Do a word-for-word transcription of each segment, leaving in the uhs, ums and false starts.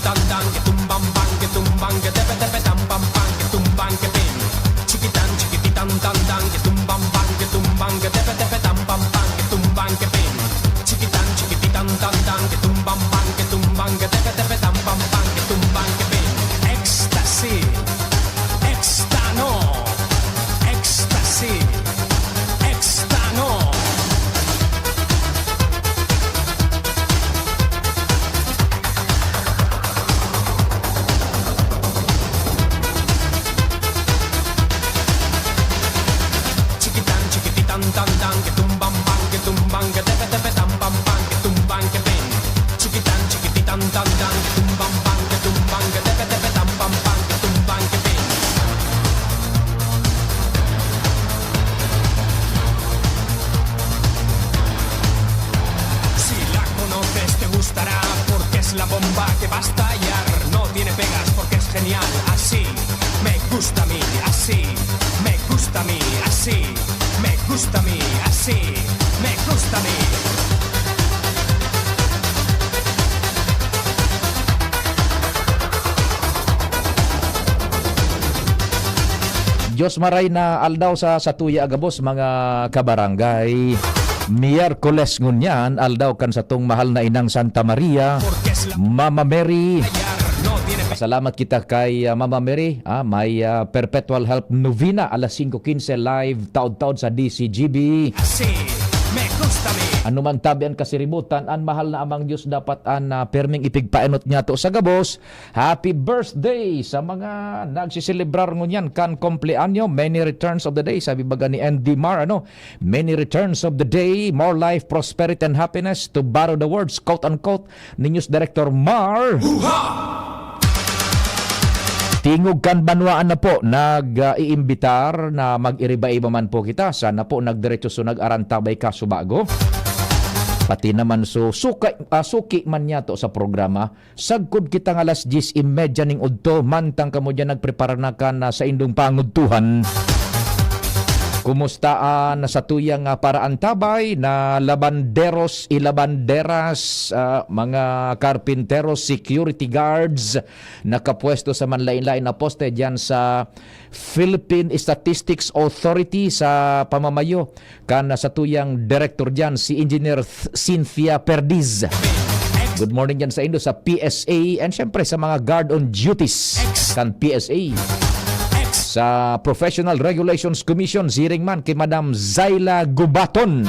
Tandang, ketumbang, bang, ketumbang, ketepe, tepe, tam, pam, pang, ketumbang, kepeng. Chikitan, chikititan, tandang, ketumbang, bang, ketumbang, ketepe, tepe, tam, pam, pang, ketumbang, kepeng. Chikitan, chikititan, tandang, ketumbang, bang, ketumbang, ketepe, tepe, tam, pam, pang, ketumbang, kepeng. Ecstasy. Extano. Ecstasy. Extano. Chikitan, chikititan, tandang, ketumbang, bang, ketumbang, ketepe, tepe, tam, pam, pang, ketumbang, kepeng. Chikitan, chikititan, tandang, ketumbang, bang, ketumbang, ketepe, tepe, tam, pam, pang, ketumbang, kepeng. Si La Conoces te gustará, porque es la bomba que va a estallar. No tiene pegas, porque es genial, así me gusta a mí, así me gusta a mí, así me gusta a mí, así me gusta a mí. Diyos maray na aldaw sa satuya gabos, mga kabarangay. Miyerkules ngunyan, aldaw kan satong mahal na inang Santa Maria, Mama Mary. Salamat kita kay, ah, Mama Mary. Ah, may, ah, perpetual help novena, alas singko quince live, taod-taod sa D C G B. Así me gusta a mí. Ano man tabi an kasiributan, an mahal na Amang Diyos dapat an, ah, perming ipigpaenot niya to sa gabos. Happy birthday sa mga nagsiselebrar ngunyan kan kumpleanyo. Many returns of the day, sabi baga ni Andy Mar, ano? Many returns of the day, more life, prosperity, and happiness, to borrow the words, quote unquote, ni News Director Mar. Tingog kan banwaan na po, nag, ah, iimbitar na mag-iriba-iba man po kita. Sana po nagdiretso so nag-arantabay ka subago. Pati naman so suka, ah, suki man niya to sa programa. Sagkod kitang alas dyes y media ning udto, mantang kamo diyan nagprepara na kan, ah, saindong pangudtuhan. Kumusta an satuyang, ah, paraantabay na labanderos y labanderas, ah, mga karpinteros, security guards, nakapwesto sa manlain-lain na poste diyan sa Philippine Statistics Authority sa pamamayo kan satuyang direktor diyan, si Engineer Th-, Cynthia Perdiz. Good morning diyan sa indo sa P S A and syempre sa mga guard on duties kan P S A. Sa Professional Regulations Commission, siring man kay Madam Zyla Gubaton.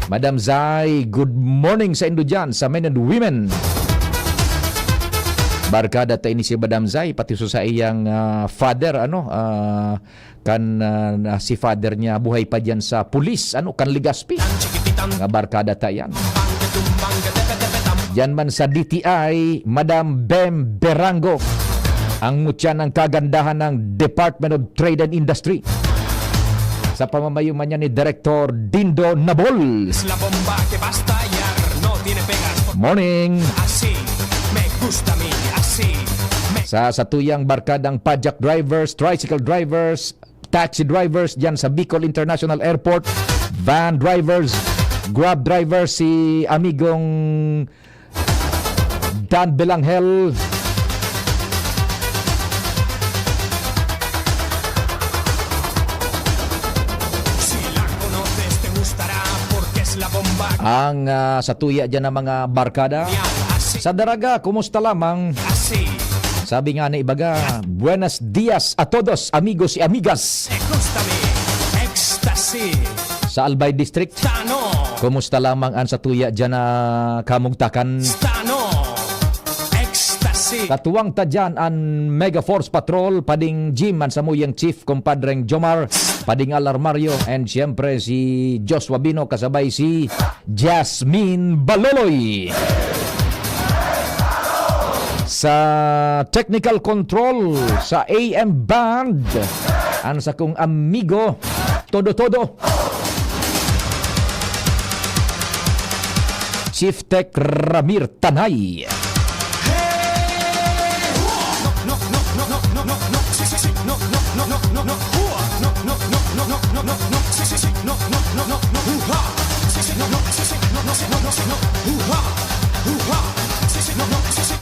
Madam Zay, good morning sa indo diyan sa men and women. Barkada ta ini si Madam Zay, pati so sa iyang, ah, father, ano, ah, kan, ah, na, si father niya buhay pa diyan sa pulis, ano, kan Legazpi. Nga barkada ta yan. Diyan man sa D T I, Madam Bem Berango, ang mutya ng kagandahan ng Department of Trade and Industry. Sa pamamayo man niya ni Director Dindo Nabol. La bomba que va a estallar, no tiene pegas. Morning. Así me gusta a mí, así me Sa satuyang barkadang pajak drivers, tricycle drivers, taxi drivers diyan sa Bicol International Airport, van drivers, Grab drivers, si amigong Dan Belangel. Si La Conoces te gustará porque es la bomba. Ang, ah, satuya diyan ng mga barkada. Sa Daraga, kumusta lamang? Sabi nga ni ibaga, "Buenos dias a todos, amigos y amigas." Ecstasy. Sa Albay District, Tano. Kumusta lamang an satuya diyan na kamugtakan? Tano. Ecstasy. Katuwang ta diyan an Mega Force Patrol, Pading Jim, an samuyang chief, kumpadreng Jomar, Pading Alar Mario, and siyempre si Joshua Bino, kasabay si Jasmine Baloloy. Sa technical control, sa A M band, ang sakong amigo, todo-todo, Chief Tech Ramir Tanay.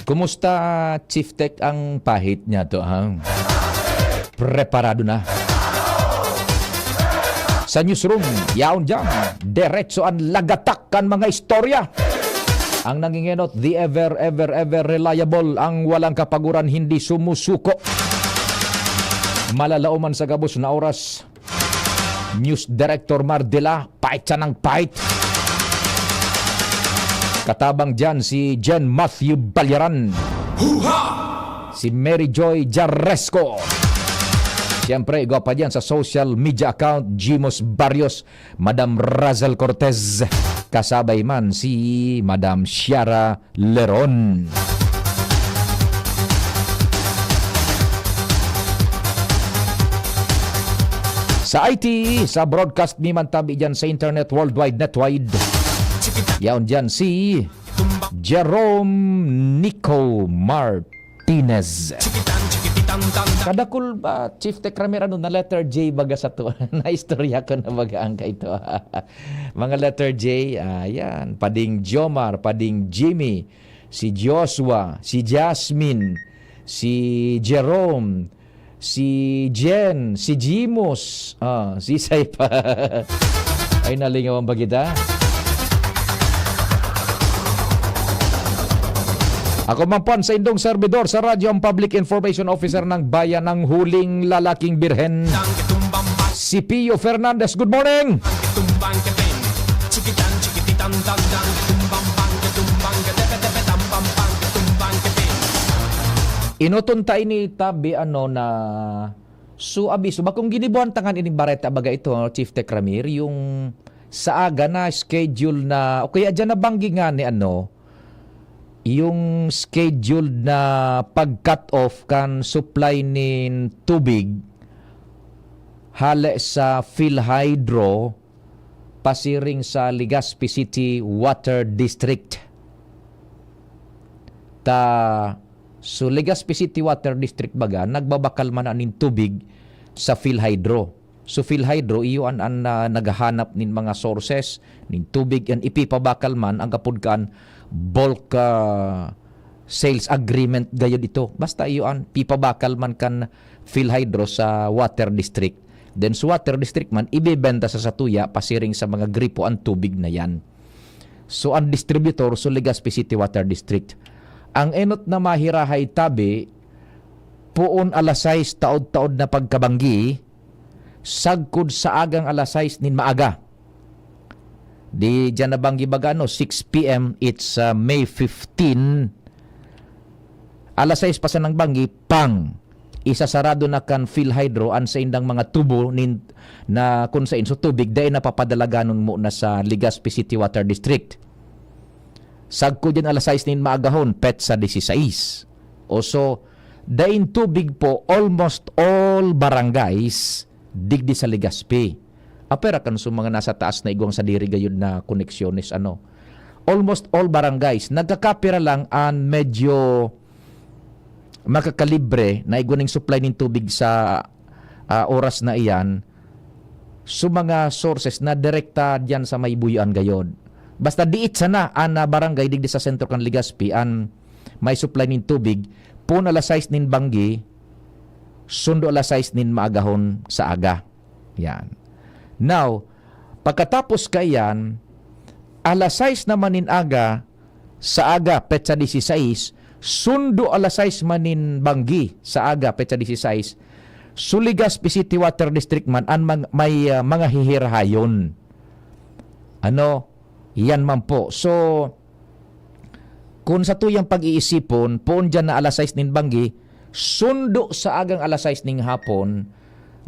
Kumusta, Chief Tech, ang pahit niya to, ha? Preparado na. Sa newsroom, yaon dyan. Diretso ang lagatak kan mga istorya. Ang nangingenot, the ever, ever, ever reliable, ang walang kapaguran, hindi sumusuko. Malalaoman sa gabos na oras. News Director Mardela, pahit siya ng pahit. Katabang dyan si Jen Matthew Balyaran. Huha! Si Mary Joy Jaresco. Siyempre, igwa pa dyan sa social media account, Jimos Barrios, Madam Razel Cortez. Kasabay man si Madam Shara Leron. Sa I T, sa broadcast, mi man tabi dyan sa internet, worldwide, netwide. Yaon dyan si Jerome Nico Martinez. Kadakul ba, Chief Tech Ramir, ano, na letter J baga sa to? Naistorya ko na baga ang kaito. Mga letter J, ayan. Pading Jomar, Pading Jimmy, si Joshua, si Jasmine, si Jerome, si Jen, si Jimos, ah, si Saipa. Ay, nalingawan ba kita? Ako man po, sa indong servidor sa radyo, ang Public Information Officer ng Bayan, ng Huling Lalaking Birhen, si Pio Fernandez. Good morning! Inoton ta ini tabi, ano, na so, abiso, bakong ginibuhan tangan ining bareta, baga ito, Chief Tech Ramir, yung sa aga na schedule na, o kaya dyan na banggi nga ni ano, yung scheduled na pag-cut off kan supply nin tubig hale sa PhilHydro pasiring sa Legazpi City Water District. Ta, so, Legazpi City Water District baga, nagbabakal man na nin tubig sa PhilHydro. So, PhilHydro, iyo an, an, ah, naghahanap nin mga sources nin tubig, an ipipabakal man ang kapud kan bulk, ah, sales agreement gayod ito. Basta iyo an pipabakal man kan PhilHydro sa water district. Then sa water district man, ibebenta sa satuya pasiring sa mga gripo ang tubig na yan. So, ang distributor, so, Legazpi City Water District. Ang enot na mahirahay tabi, poon alas sais taod-taod na pagkabanggi, sagkod sa agang alas sais nin maaga. Di dyan na banggi baga, ano, six P M, it's, uh, May fifteen. Alas sais pa sanang banggi, pang! Isasarado na kan PhilHydro an saindang mga tubo nin, na kun sain so tubig dai napapadalaganon mo na sa Legazpi City Water District. Sagkod yan alas sais nin maagahon, petsa dieciséis. O so, daing tubig po almost all barangays digdi sa Legazpi. Apera kan sa mga nasa taas na igwang sadiri gayud na koneksyones, ano. Almost all barangays. Nagkakapira lang an medyo makakalibre na igwa ning supply nin tubig sa, ah, oras na iyan, sa mga sources na direkta diyan sa may Buyoan gayod. Basta diit sana an, ah, barangay digdi sa sentro kan Legazpi an may supply nin tubig, pun alas sais nin banggi, sundo alas sais nin maagahon sa aga. Yan. Now, pagkatapos kaiyan, alas sais naman nin aga, sa aga, petsa dieciséis, sundo alas sais man nin banggi, sa aga, petsa dieciséis, sa Legazpi City Water District man an mang-, may, ah, mga hihirahayon. Ano? Yan man po. So, kun sa tuyang pag-iisipon, poon diyan na alas sais nin banggi, sundo sa agang alas sais ning hapon,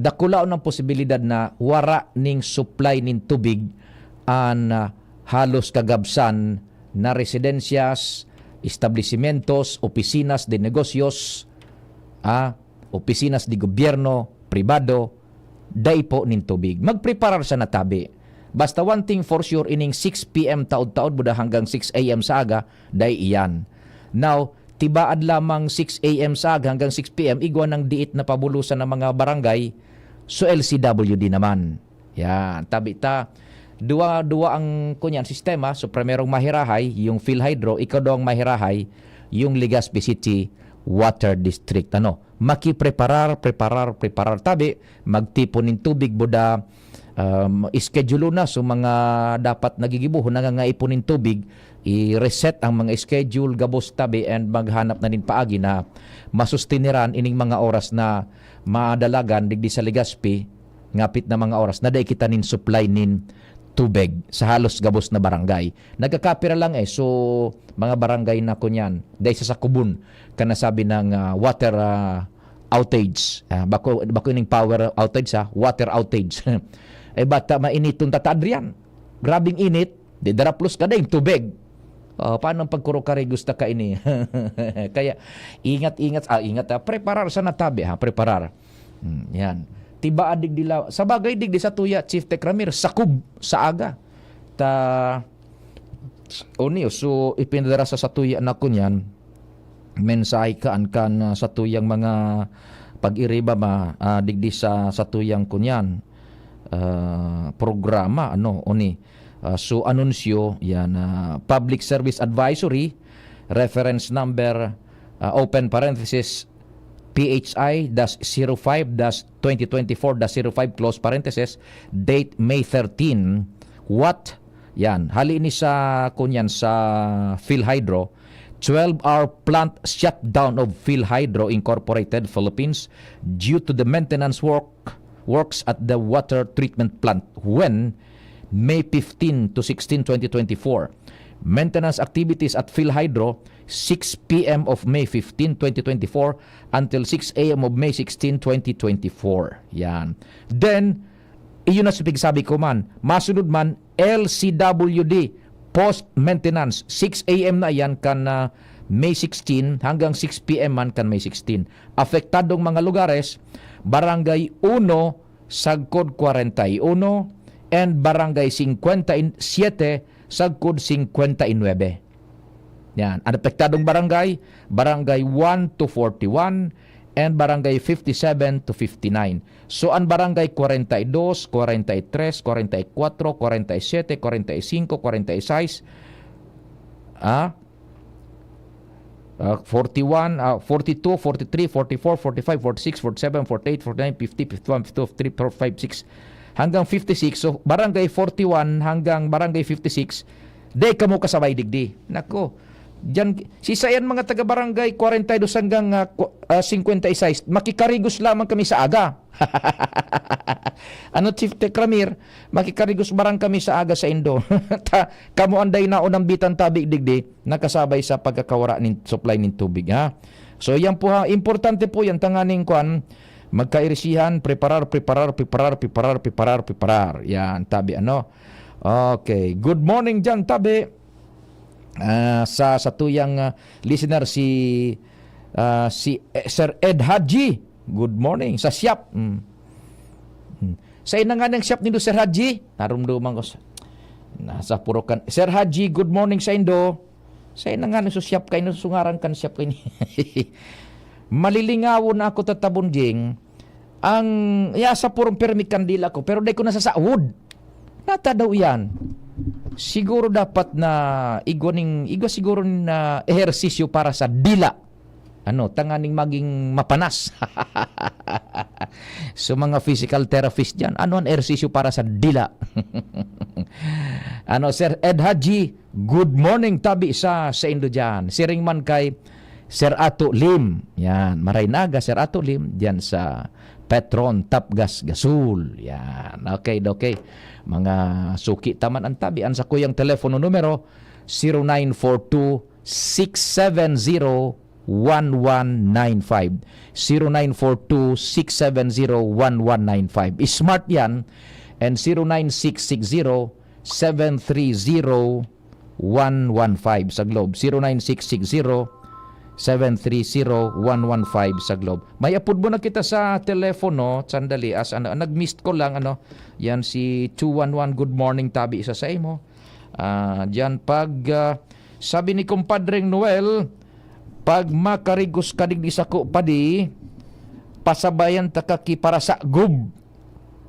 dakulaon ang posibilidad na wara ning supply nin tubig an, ah, halos kagabsan na residensyas, establisimentos, opisina de negosyo, ah, opisina de gobyerno, pribado, dai po nin tubig. Magpreparar sa natabi. Basta one thing for sure, ining six P M taod-taod buda hanggang six A M sa aga, dai iyan. Now, tibaad lamang six A M sa aga hanggang six P M, igwa nang diit na pabulusan ng mga barangay, so L C W D naman. Yan, tabi ta. Duwa, duwa ang, kunyan, sistema. So, primerong mahirahay, yung PhilHydro, ikaduwang mahirahay, yung Legazpi City Water District. Ano, makipreparar, preparar, preparar tabi, magtipon nin tubig, buda, um, schedule na so mga dapat nagigibo, nangangaipon nin tubig, i-reset ang mga schedule, gabos tabi, and maghanap na nin paagi na masustineran ining mga oras na madalagan digdi sa Legazpi, ngapit na mga oras na dai kita nin supply nin tubig sa halos gabos na barangay. Nagkakapira lang eh. So, mga barangay na kunyan, dai sa sakubon, ka nasabi ng ah, water ah, outage. Ah, bako, bako ining power outage ha, water outage. Eh, bata mainiton tata, Adrian. Grabing init, di daraplos ka ding tubig. Oh, paano ang pagkurukari gusto ka ini? Kaya, ingat-ingat, ah, ingat, ah, preparar sa natabi, ha, preparar. Hmm, yan. Tiba adig dila, sa bagay, digdi sa tuya, Chief Tekramir, sakob sa aga. Ta, o niyo, so, ipinadara sa satuya na kunyan, mensahe kaan kan ah, satuyang mga pag-iriba ma, ah, digdi sa satuyang kunyan, ah, programa, ano, oni. Ah, so, anunsyo, yan, ah, Public Service Advisory, reference number, ah, open parenthesis, P H I dash zero five dash twenty twenty-four dash zero five, close parenthesis, date May thirteen. What? Yan. Hali ni sa, kunyan, sa PhilHydro, twelve-hour plant shutdown of PhilHydro Incorporated Philippines due to the maintenance work, works at the water treatment plant when May fifteen to sixteen, twenty twenty-four. Maintenance activities at PhilHydro, six P M of May fifteen, twenty twenty-four until six A M of May sixteen, twenty twenty-four. Yan. Then, iyon na sa pigsabi ko man, masunod man, L C W D, post maintenance, six A M na yan kan ah, May sixteen hanggang six P M man kan May sixteen. Apektadong mga lugares, Barangay uno, sagkod kwarenta y uno, and Barangay singkwenta y siyete, sagkod singkwenta y nuebe. Yan. Ang apektadong barangay, Barangay one to forty-one, and Barangay fifty-seven to fifty-nine. So, ang Barangay kwarenta y dos, kwarenta y tres, kwarenta y kwatro, kwarenta y siyete, kwarenta y singko, kwarenta y sais, ah, ah, forty-one, ah, forty-two, forty-three, forty-four, forty-five, forty-six, forty-seven, forty-eight, forty-nine, fifty, fifty-one, fifty-two, fifty-three, fifty-four, fifty-six, hanggang fifty-six. So, Barangay forty-one hanggang Barangay fifty-six, di kamo kasabay digdi. Nako, diyan, si sayan mga taga-barangay kwarenta y dos hanggang, ah, ku-, ah, singkwenta y sais, makikarigos lamang kami sa aga. Ano, Chief Tekramir, makikarigos barang kami sa aga sa indo. Ta, kamo anday naunang bitan tabi digdi, nakasabay sa pagkakawara nin supply nin tubig, ha? So, yan po, ha, importante po yan, tanganing kwan, magkairisihan, preparar, preparar, preparar, preparar, preparar, preparar. Yan, tabi, ano? Okay. Good morning dyan, tabi. Ah, sa satuyang ah, listener, si ah, si eh, Sir Ed Haji. Good morning sa shop. Mm. Mm. Sa ina nga ng shop nindo, Sir Haji, narumduman ko sa, nasa Purokan. Sir Haji, good morning sa indo. Sa ina nga ng shop kayo, sungaran kan shop kayo ni. Malilingawon na ako tatabon, Jing. Ang, ya, sa purong pirmi kandila ko, pero dai ko nasasawod. Nata daw yan. Siguro dapat na igwa ning, igwa siguro na ehersisyo para sa dila. Ano, tanganing maging mapanas. So, mga physical therapist dyan, ano ang ehersisyo para sa dila? Ano, Sir Ed Haji, good morning, tabi sa, sa indo dyan. Siring man kay Sir Ato Lim. Yan, maray na aga, Sir Ato Lim, dyan sa Petron, Tapgas, Gasol. Yan, okay, okay. Mga suki taman ang tabi. Ang sa kuyang telepono numero, zero nine four two, six seven zero, one one nine five. Zero nine four two, six seven zero, one one nine five. Smart yan. And zero nine six six zero, seven three zero, one one five sa Globe. Zero nine six six zero, seven three zero, one one five sa Globe. May apod mo na kita sa telepono, sandali, as ano, nag-missed ko lang, ano, yan si two one one, good morning, tabi sa sa imo. Ah, diyan pag, ah, sabi ni Kumpadreng Noel, "Pag makarigos ka digdi sako, padi, pasabayan ta ka ki para sa gub."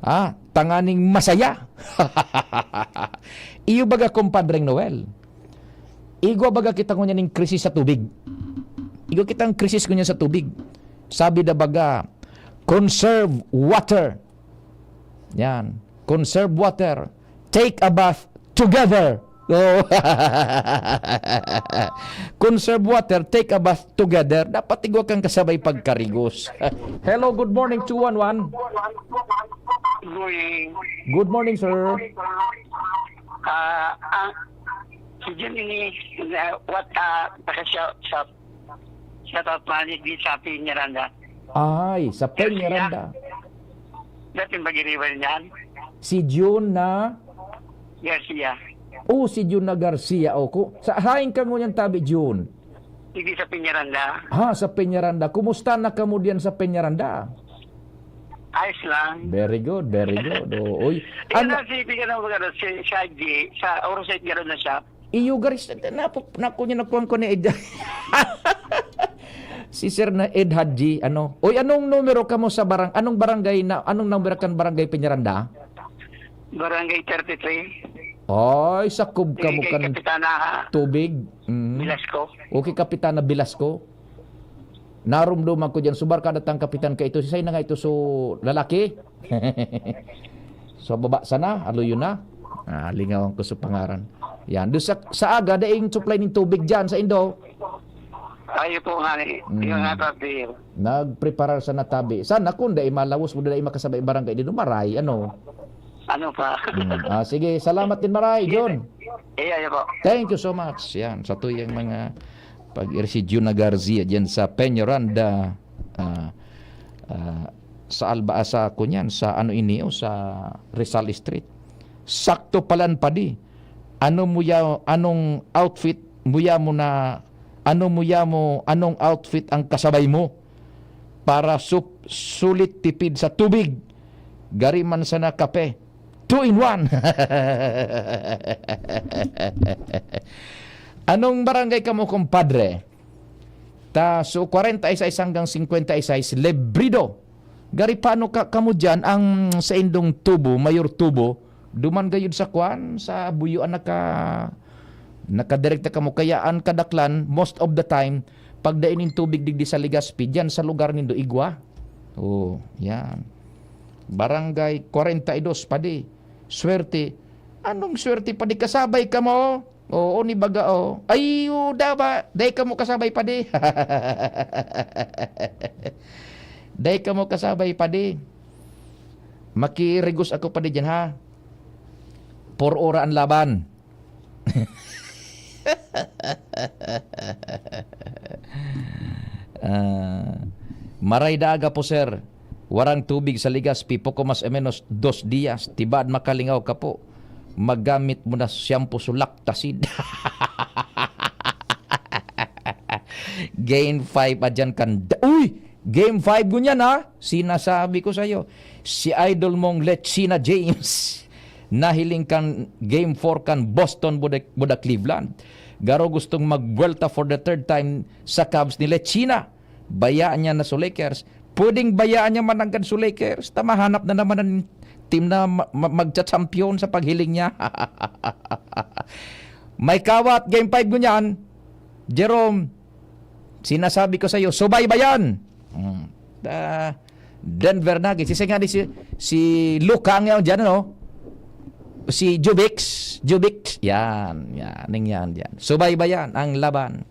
Ah, tanganing masaya. Iyo baga, Kumpadreng Noel. Igwa baga kita ngunyan ning krisis sa tubig. Igwa kitang krisis ngunyan sa tubig. Sabi da baga, "Conserve water." Yan. "Conserve water. Take a bath together." Oh. "Conserve water, take a bath together." Dapat igwa kang kasabay pagkarigos. Hello, good morning, two one one. Good morning. Good morning, sir. Ah, ang si Jun ini, uh, what, uh, naka-shout, shout, shout out money di sa Peñaranda. Ay, sa Peñaranda. Dating mag-iriwan niyan. Si Jun na Garcia. Oh, si Jun na Garcia, o. Ku- sa, hain ka ngunyan tabi, Jun? Hindi sa Peñaranda. Ha, sa Peñaranda. Kumusta na kamo diyan sa Peñaranda? Ayos lang. Very good, very good. Oo, oy. Ano? Ano? Si Pigano Magano, si Shaggy, sa Orosite Garo na siya. Iyo, garis, na, na, na, kunya nakuha ko ni Ed. Si Sir na Ed Hadji, ano? Oy, anong numero kamo sa barang, anong barangay na, anong numero kan barangay Peñaranda? Barangay thirty-three. Ay, sakob kamo Kay kan Kapitana tubig. Mm. Velasco. Okay, Kapitana Velasco. Narumduman ko diyan, subar ka datang kapitan ka ito. Sisay na nga ito, so lalaki? So baba sana, aluyo na. Ah, lingawan ko sa pangaran. Yan. Doon sa, sa aga, daing supply ng tubig dyan sa Indo. Ayo po nga ni. Mm. Yung nga tabi. Nagpreparar sa natabi. Sana kung dai malawos mo, dai makasabay barangay dito, maray, ano? Ano pa? Mm. Ah, sige, salamat din, maray, John. Eh, ayo po. Thank you so much. Yan, sa tuyang mga pag-, si Jun na Garcia dyan sa Peñaranda, ah, ah, sa Alba, ah, sa kunyan, sa ano ini, o sa Rizal Street. Sakto palan, padi. Ano mo ya, anong outfit mo ya mo na, ano mo ya mo, anong outfit ang kasabay mo para sup-, sulit tipid sa tubig? Gari man sana kape. Two in one. Anong barangay kamo, kumpadre? Ta, so, kwarenta y seis hanggang singkwenta y seis, Lebrido. Gari, paano ka, kamo dyan, ang saindong tubo, mayor tubo, duman gayud sa kwan, sa buyo ang naka, nakadirekta kamo. Kaya ang kadaklan, most of the time, pag dai nin tubig digdi sa Legazpi, dyan sa lugar nindo, igwa. Oh, yan. Barangay kwarenta y dos, padi. Swerte. Anong swerte, padi? Kasabay kamo? Oo, ni baga, oh. Ay, o, daba. Dai kamo kasabay, padi. Dai kamo kasabay, padi. Makirigos ako, padi, dyan, ha? Por ora ang laban. Ah, maray da aga po, sir. Warang tubig sa Legazpi, poko mas o menos dos dias. Tibad makalingaw ka po. Magamit mo na shampoo, sulak, tasid. Game five, adyan kan da-, uy! Game five ngunyan, ha? Sinasabi ko sa'yo, si idol mong Lechina James, nahiling kan Game four kan Boston buda, buda Cleveland. Garo gustong magbuwelta for the third time sa Cubs ni Lechina. Bayaan niya na su Lakers. Pwedeng bayaan niya mananggad su Lakers. Ta mahanap na naman ang team na ma- ma- magcha-champion sa paghiling niya. May kawat, game five ngunyan. Jerome, sinasabi ko sa'yo, subaybayan! Hmm. Ah, Denver Nuggets. Isa nga ni si, si Luka ang yaon dyan, ano? Si Jubix. Jubix. Yan. Yan. Ning yan dyan. Subaybayan ang laban.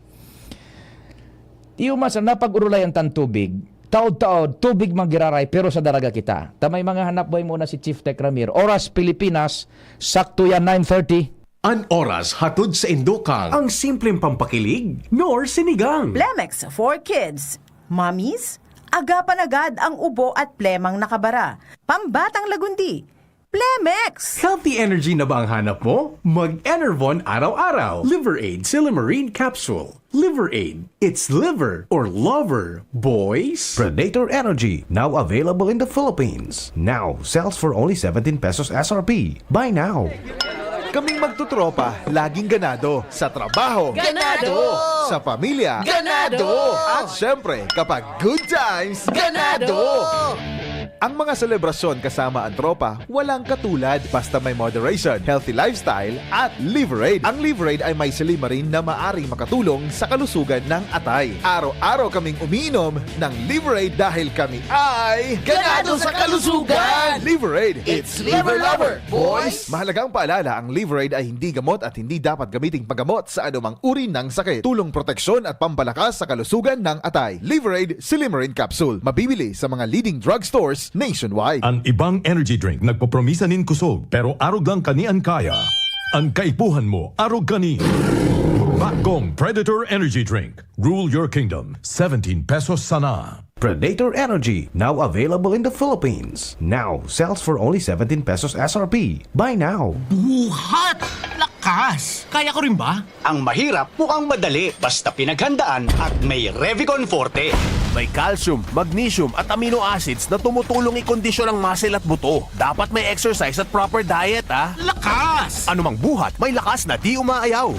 Iyo, mas napag-urulayan tan tubig. Taod-taod, tubig manggiraray, pero sa daraga kita. Ta may mga hanap buhay muna si Chief Tech Ramir. Oras Pilipinas, sakto yan, nine thirty. An oras hatod sa Indokang. Ang simpleng pampakilig, nor sinigang. Plemex for Kids. Mommies, agapan agad ang ubo at plemang nakabara. Pambatang lagundi. Plemex! Healthy energy na ba ang hanap mo? Mag-Enervon araw-araw. Liver Aid Silymarin Capsule. Liver Aid. It's liver or lover, boys. Predator Energy, now available in the Philippines. Now sells for only seventeen pesos S R P. Buy now. Kaming magtutropa, laging ganado. Sa trabaho. Ganado! Sa pamilya. Ganado! At syempre, kapag good times. Ganado! Ang mga selebrasyon kasama ang tropa, walang katulad basta may moderation, healthy lifestyle, at Liverade. Ang Liverade ay may silymarin na maaring makatulong sa kalusugan ng atay. Araw-araw kaming umiinom ng Liverade dahil kami ay ganado sa kalusugan! Liverade! It's Liver Lover, boys! Mahalagang paalala, ang Liverade ay hindi gamot at hindi dapat gamiting panggamot sa anumang uri ng sakit. Tulong proteksyon at pampalakas sa kalusugan ng atay. Liverade Silymarin Capsule. Mabibili sa mga leading drugstores nationwide. An ibang energy drink nagpopromisa nin kusog, pero arog lang kani an kaya. An kaipuhan mo, arog kani. Bakong Predator Energy Drink. Rule your kingdom. Seventeen pesos sana. Predator Energy, now available in the Philippines. Now sells for only seventeen pesos S R P. Buy now. Buhat! Lakas! Kaya ko rin ba? Ang mahirap mukhang madali basta pinaghandaan at may Revicon Forte. May calcium, magnesium at amino acids na tumutulong ikondisyon ang muscle at buto. Dapat may exercise at proper diet, ah. Lakas! Anumang buhat, may lakas na di umaayaw.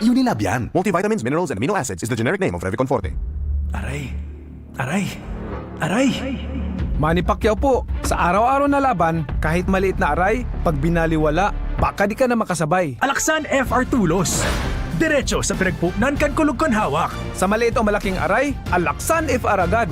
Unilab yan. Multivitamins, minerals, and amino acids is the generic name of Revicon Forte. Aray! Aray! Aray! Manny Pacquiao po, sa araw-araw na laban, kahit maliit na aray, pag binaliwala, baka di ka na makasabay. Alaksan F R Tulos. Diretso sa pinagpuknan kan kulog kan hawak. Sa maliit o malaking aray, Alaksan F R agad.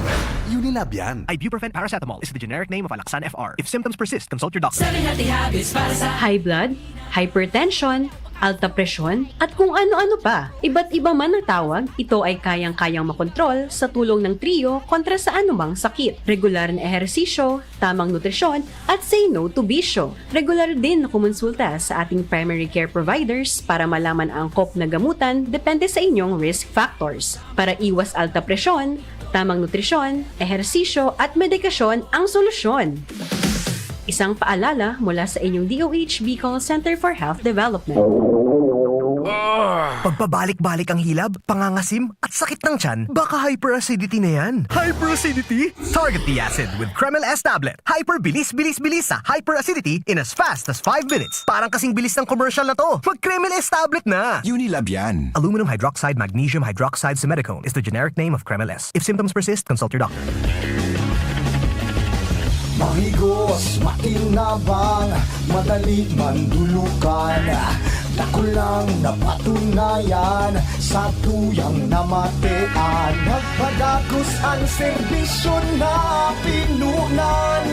Unilab yan. Ibuprofen paracetamol is the generic name of Alaxan F R. If symptoms persist, consult your doctor. Seven healthy habits para sa High blood, hypertension, alta presyon, at kung ano-ano pa. Iba't iba man ang tawag, ito ay kayang-kayang makontrol sa tulong ng Trio kontra sa anumang sakit. Regular na ehersisyo, tamang nutrisyon, at say no to bisyo. Regular din na kumonsulta sa ating primary care providers para malaman ang angkop na gamutan depende sa inyong risk factors. Para iwas alta presyon, tamang nutrisyon, ehersisyo, at medikasyon ang solusyon. Isang paalala mula sa inyong D O H Bicol Center for Health Development. Pagpabalik-balik ang hilab, pangangasim, at sakit ng tiyan, baka hyperacidity na yan. Hyperacidity? Target the acid with Kremil S tablet. Hyper bilis, bilis, bilis sa hyperacidity in as fast as five minutes. Parang kasing bilis ng commercial na to. Mag Kremil S tablet na! Unilab yan. Aluminum hydroxide magnesium hydroxide simethicone is the generic name of Kremil S. If symptoms persist, consult your doctor. Mahigos, makinabang, madali mandulukan. Dakulang napatunayan, satuyang namatean. Nagpadagos an serbisyo na pinunan.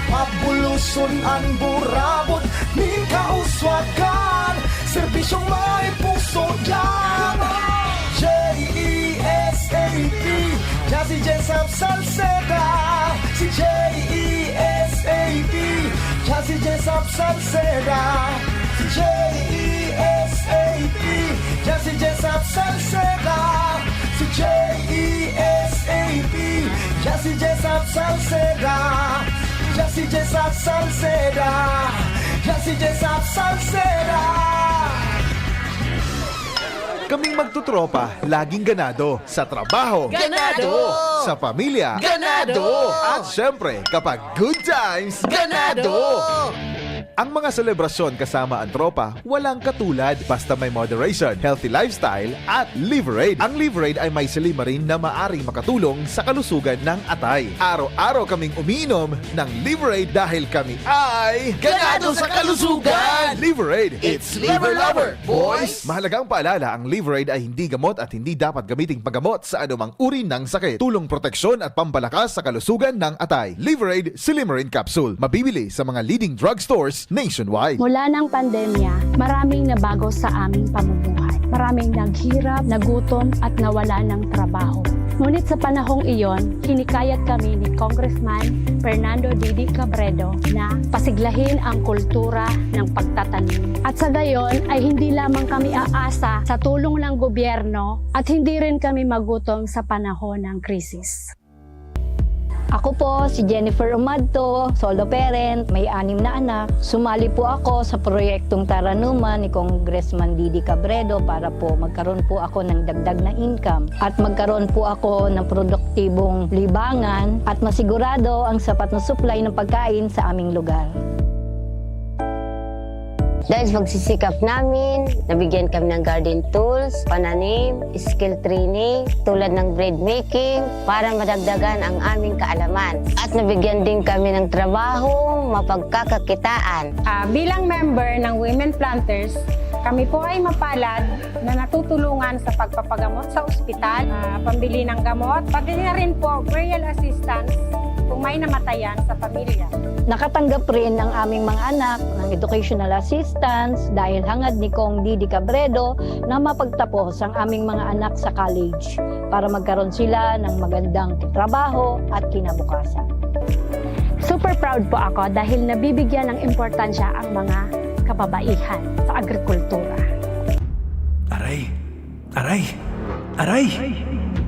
Pabuloson an burabot nin kauswagan. Serbisyong may puso diyan. J E S A P, Jazzy Jessup Salceda. Si J E S A P, Jazzy Jessup Salceda. Si J E S A P, Jazzy Jessup Salceda. Si J E S A P, Jazzy Jessup Salceda. Jazzy Jessup Salceda. Jazzy Jessup Salceda. Kaming magtutropa, laging ganado. Sa trabaho. Ganado! Sa pamilya. Ganado! At syempre, kapag good times, Ganado! Ang mga selebrasyon kasama ang tropa, walang katulad basta may moderation, healthy lifestyle, at Liverade. Ang Liverade ay may silymarin na maaring makatulong sa kalusugan ng atay. Araw-araw kaming umiinom ng Liverade dahil kami ay Ganado sa kalusugan! Liverade! It's Liver Lover, boys! Mahalagang paalala, ang Liverade ay hindi gamot at hindi dapat gamiting panggamot sa anumang uri ng sakit. Tulong proteksyon at pampalakas sa kalusugan ng atay. Liverade Silymarin Capsule. Mabibili sa mga leading drugstores nationwide. Mula ng pandemya, maraming nabago sa aming pamumuhay. Maraming naghirap, nagutom, at nawala ng trabaho. Ngunit sa panahong iyon, hinikayat kami ni Congressman Fernando Didi Cabredo na pasiglahin ang kultura ng pagtatanim. At sa gayon ay hindi lamang kami aasa sa tulong ng gobyerno at hindi rin kami magutom sa panahon ng krisis. Ako po si Jennifer Umadto, solo parent, may anim na anak. Sumali po ako sa proyektong Taranuman ni Congressman Didi Cabredo para po magkaroon po ako ng dagdag na income at magkaroon po ako ng produktibong libangan at masigurado ang sapat na supply ng pagkain sa aming lugar. Dahil sa pagsisikap namin, nabigyan kami ng garden tools, pananim, skill training, tulad ng bread making, para madagdagan ang aming kaalaman. At nabigyan din kami ng trabaho, mapagkakakitaan. Ah, bilang member ng Women Planters, kami po ay mapalad na natutulungan sa pagpapagamot sa ospital, ah, pambili ng gamot, pati na rin po burial assistance kung may namatayan sa pamilya. Nakatanggap rin ang aming mga anak ng educational assistance dahil hangad ni Cong Didi Cabredo na mapagtapos ang aming mga anak sa college para magkaroon sila ng magandang trabaho at kinabukasan. Super proud po ako dahil nabibigyan ng importansya ang mga kababaihan sa agrikultura. Aray! Aray! Aray!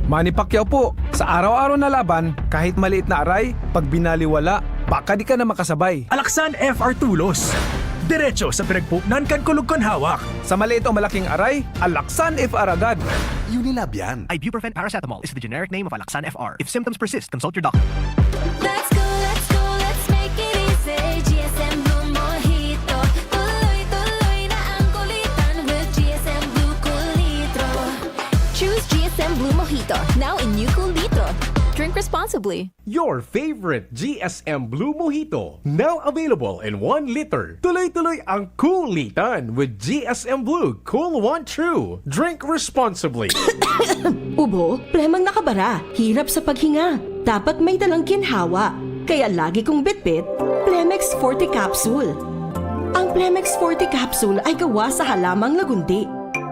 Manny Pacquiao po, sa araw-araw na laban, kahit maliit na aray, pag binaliwala, baka di ka na makasabay. Alaksan F R Tulos. Diretso sa pinagpupnan kan kulog kan hawak. Sa maliit o malaking aray, Alaksan F R agad. Unilab yan. Ibuprofen paracetamol is the generic name of Alaksan F R. If symptoms persist, consult your doctor. Let's go, let's go, let's make it easy. G S M Blue Mojito. Tuloy-tuloy na ang kulitan with G S M Blue Cool Nitro. Choose G S M Blue Mojito, now in new Cool Nitro. Drink responsibly. Your favorite G S M Blue Mojito, now available in one liter. Tuloy-tuloy ang kulitan with G S M Blue Cool One True. Drink responsibly. Ubo, plemang nakabara, hirap sa paghinga. Dapat may dalang ginhawa. Kaya lagi kong bitbit, Plemex Forte Capsule. Ang Plemex Forte Capsule ay gawa sa halamang lagundi.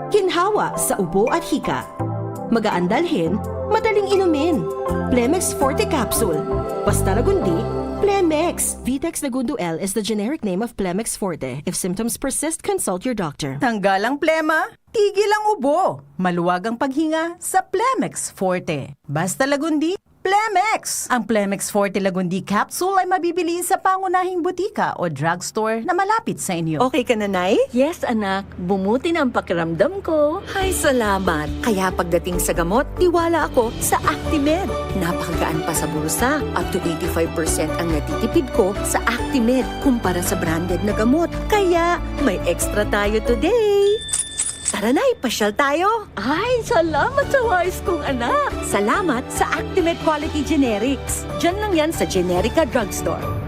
Ginhawa sa ubo at hika. Magaan dalhin, madaling inumin. Plemex Forte Capsule. Basta lagundi, Plemex. Vitex Lagundo L is the generic name of Plemex Forte. If symptoms persist, consult your doctor. Tanggal ang plema, tigil ang ubo. Maluwag ang paghinga sa Plemex Forte. Basta lagundi, Plemex! Ang Plemex Forte Lagundi Capsule ay mabibili sa pangunahing butika o drugstore na malapit sa inyo. Okay ka na, Nay? Yes, anak. Bumuti na ang pakiramdam ko. Hay, salamat! Kaya pagdating sa gamot, tiwala ako sa Actimed. Napakagaan pa sa bulsa. Up to eighty-five percent ang natitipid ko sa Actimed kumpara sa branded na gamot. Kaya may extra tayo today! Tara na, ipasyal tayo! Ay, salamat sa wais kong anak! Salamat sa Actimed Quality Generics. Diyan lang yan sa Generica Drugstore.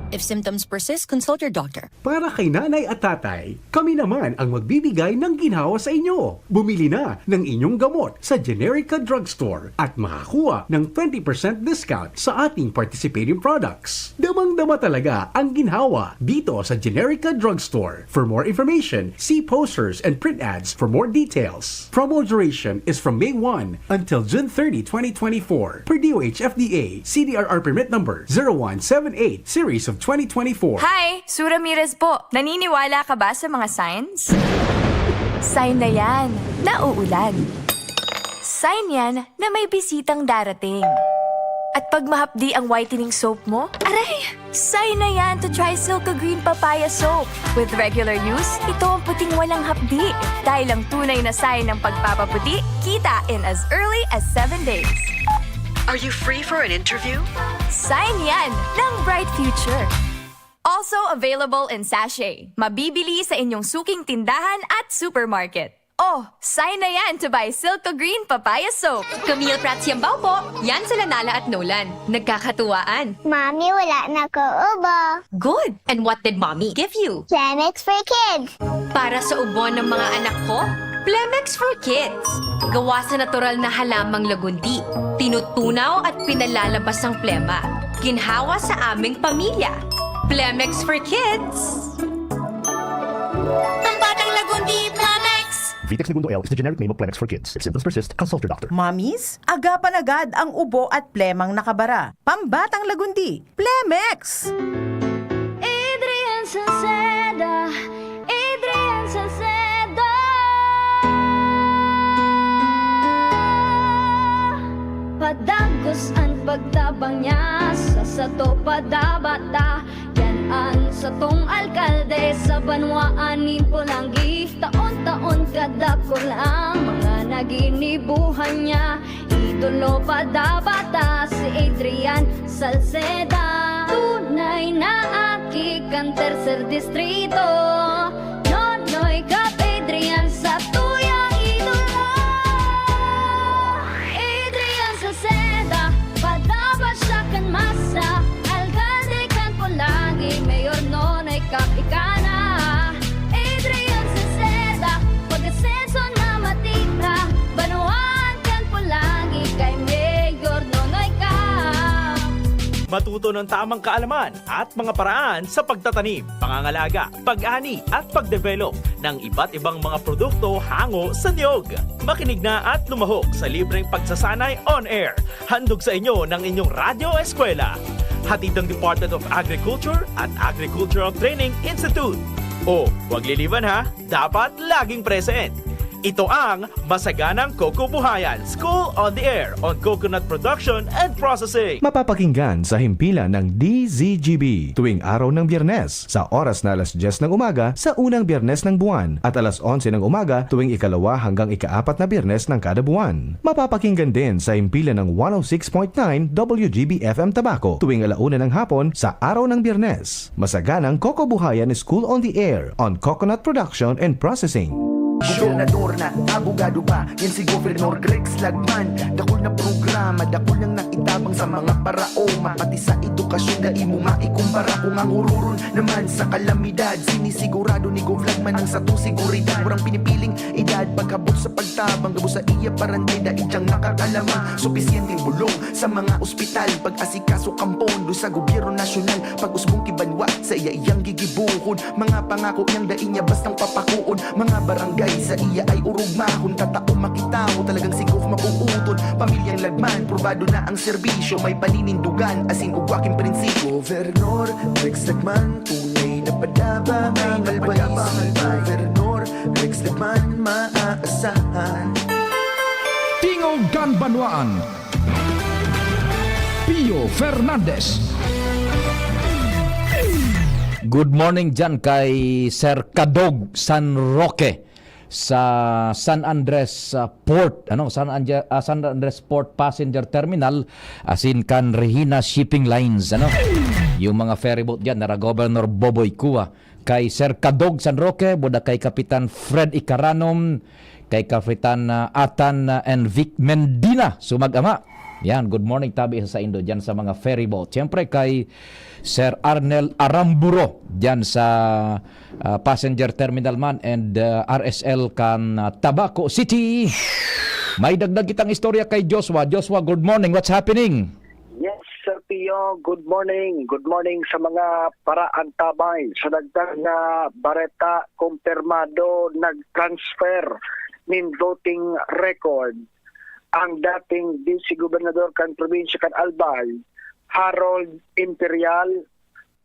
If symptoms persist, consult your doctor. Para kay nanay at tatay, kami naman ang magbibigay ng ginhawa sa inyo. Bumili na ng inyong gamot sa Generica Drugstore at makakuha ng twenty percent discount sa ating participating products. Damang-dama talaga ang ginhawa dito sa Generica Drugstore. For more information, see posters and print ads for more details. Promo duration is from May one until June thirty, twenty twenty-four, per D O H F D A, C D R R permit number zero one seven eight series of twenty twenty-four. Hi! Su Ramirez po. Naniniwala ka ba sa mga signs? Sign na yan na uulan. Sign yan na may bisitang darating. At pag mahapdi ang whitening soap mo, aray! Sign na yan to try Silka Green Papaya Soap. With regular use, ito ang puting walang hapdi. Dahil ang tunay na sign ng pagpapaputi, kita in as early as seven days. Are you free for an interview? Sign yan ng bright future. Also available in sachet. Mabibili sa inyong suking tindahan at supermarket. Oh, sign na yan to buy Silka Green Papaya Soap. Camille Prats Yambao po. Yan sila Nala at Nolan. Nagkakatuwaan. Mami, wala na ko ubo. Good! And what did Mommy give you? Plemex for Kids. Para sa ubo ng mga anak ko, Plemex for Kids. Gawa sa natural na halamang lagundi. Tinutunaw at pinalalabas ang plema. Ginhawa sa aming pamilya. Plemex for Kids. Pambatang Lagundi, Plemex! Vitex Negundo L is the generic name of Plemex for kids. If symptoms persist, consult your doctor. Mommies, agapan agad ang ubo at plemang nakabara. Pambatang Lagundi, Plemex! Adrian Salceda, Adrian Salceda. Padagos an pagtabang niya sa sato padabata. Yan an satong alkalde sa banwaan nin Polangui. Taon-taon kadakul ang mga naginibuhan niya. Idolo padabata si Adrian Salceda. Tunay na aki kan tercer distrito. Matuto ng tamang kaalaman at mga paraan sa pagtatanim, pangangalaga, pag-ani at pagdevelop ng iba't ibang mga produkto hango sa niyog. Makinig na at lumahok sa libreng pagsasanay on air. Handog sa inyo ng inyong Radyo Eskwela. Hatid ng Department of Agriculture at Agricultural Training Institute. O, huwag liliwan ha, dapat laging present. Ito ang Masaganang Coco Buhayan, School on the Air on Coconut Production and Processing. Mapapakinggan sa himpilan ng D Z G B tuwing araw ng Biyernes, sa oras na alas diyes ng umaga sa unang Biyernes ng buwan at alas onse ng umaga tuwing ikalawa hanggang ikaapat na Biyernes ng kada buwan. Mapapakinggan din sa himpilan ng one oh six point nine W G B F M Tabaco tuwing ala una ng hapon sa araw ng Biyernes. Masaganang Coco Buhayan, School on the Air on Coconut Production and Processing. Gobernador na, abogado pa, yan si Governor Grex Lagman. Dakul na programa, dakul nang naitabang sa mga paraoma. Pati sa edukasyon, dai mo maikumpara. Kung ang hururon naman sa kalamidad, sinisigurado ni Gov Lagman ang satong seguridad. Walang pinipiling edad, paghabot sa pagtabang, gabos sa iya barangay, dai diyang nakakalamang supisyenteng bulong sa mga ospital, pag-asikaso kan pondo sa gobyerno nasyonal, pag-usbong ki banwa, saiya iyang gigibohon. Mga pangako niyang dai niya bastang papakoon. Mga barangay saiya ay orog mahon, tatao makita mo talagang si Gov mabubuton. Pamilyang Lagman, probado na ang serbisyo, may paninindugan, asin ugwa king prinsipyo. Gobernador Rex Lagman, tunay na padaba ang malbais. Gobernador Rex Lagman, maaasahan. Tingog kan Banwaan, Pio Fernandez. Good morning dyan kay Sir Kadog San Roque sa San Andres, ah, Port, ano, San Anje-, ah, San Andres Port Passenger Terminal, asin kan Regina Shipping Lines, ano. Yung mga ferryboat dyan, nara Governor Boboy Cua, kay Sir Kadog San Roque, buda kay Kapitan Fred Icaranom, kay Kapitan, ah, Atan, ah, and Vic Mendina, sumag-ama. Yan, good morning tabi sa saindo dyan sa mga ferryboat. Siyempre kay Sir Arnel Aramburo dyan sa, ah, passenger terminal man and, ah, R S L kan, ah, Tabaco City. May dagdag kitang istorya kay Joshua. Joshua, good morning. What's happening? Yes, Sir Pio, good morning. Good morning sa mga paraantabay. Sa dagdag na bareta, kumpirmado nag-transfer nin voting record ang dating Vice Gobernador kan probinsya kan Albay, Harold Imperial,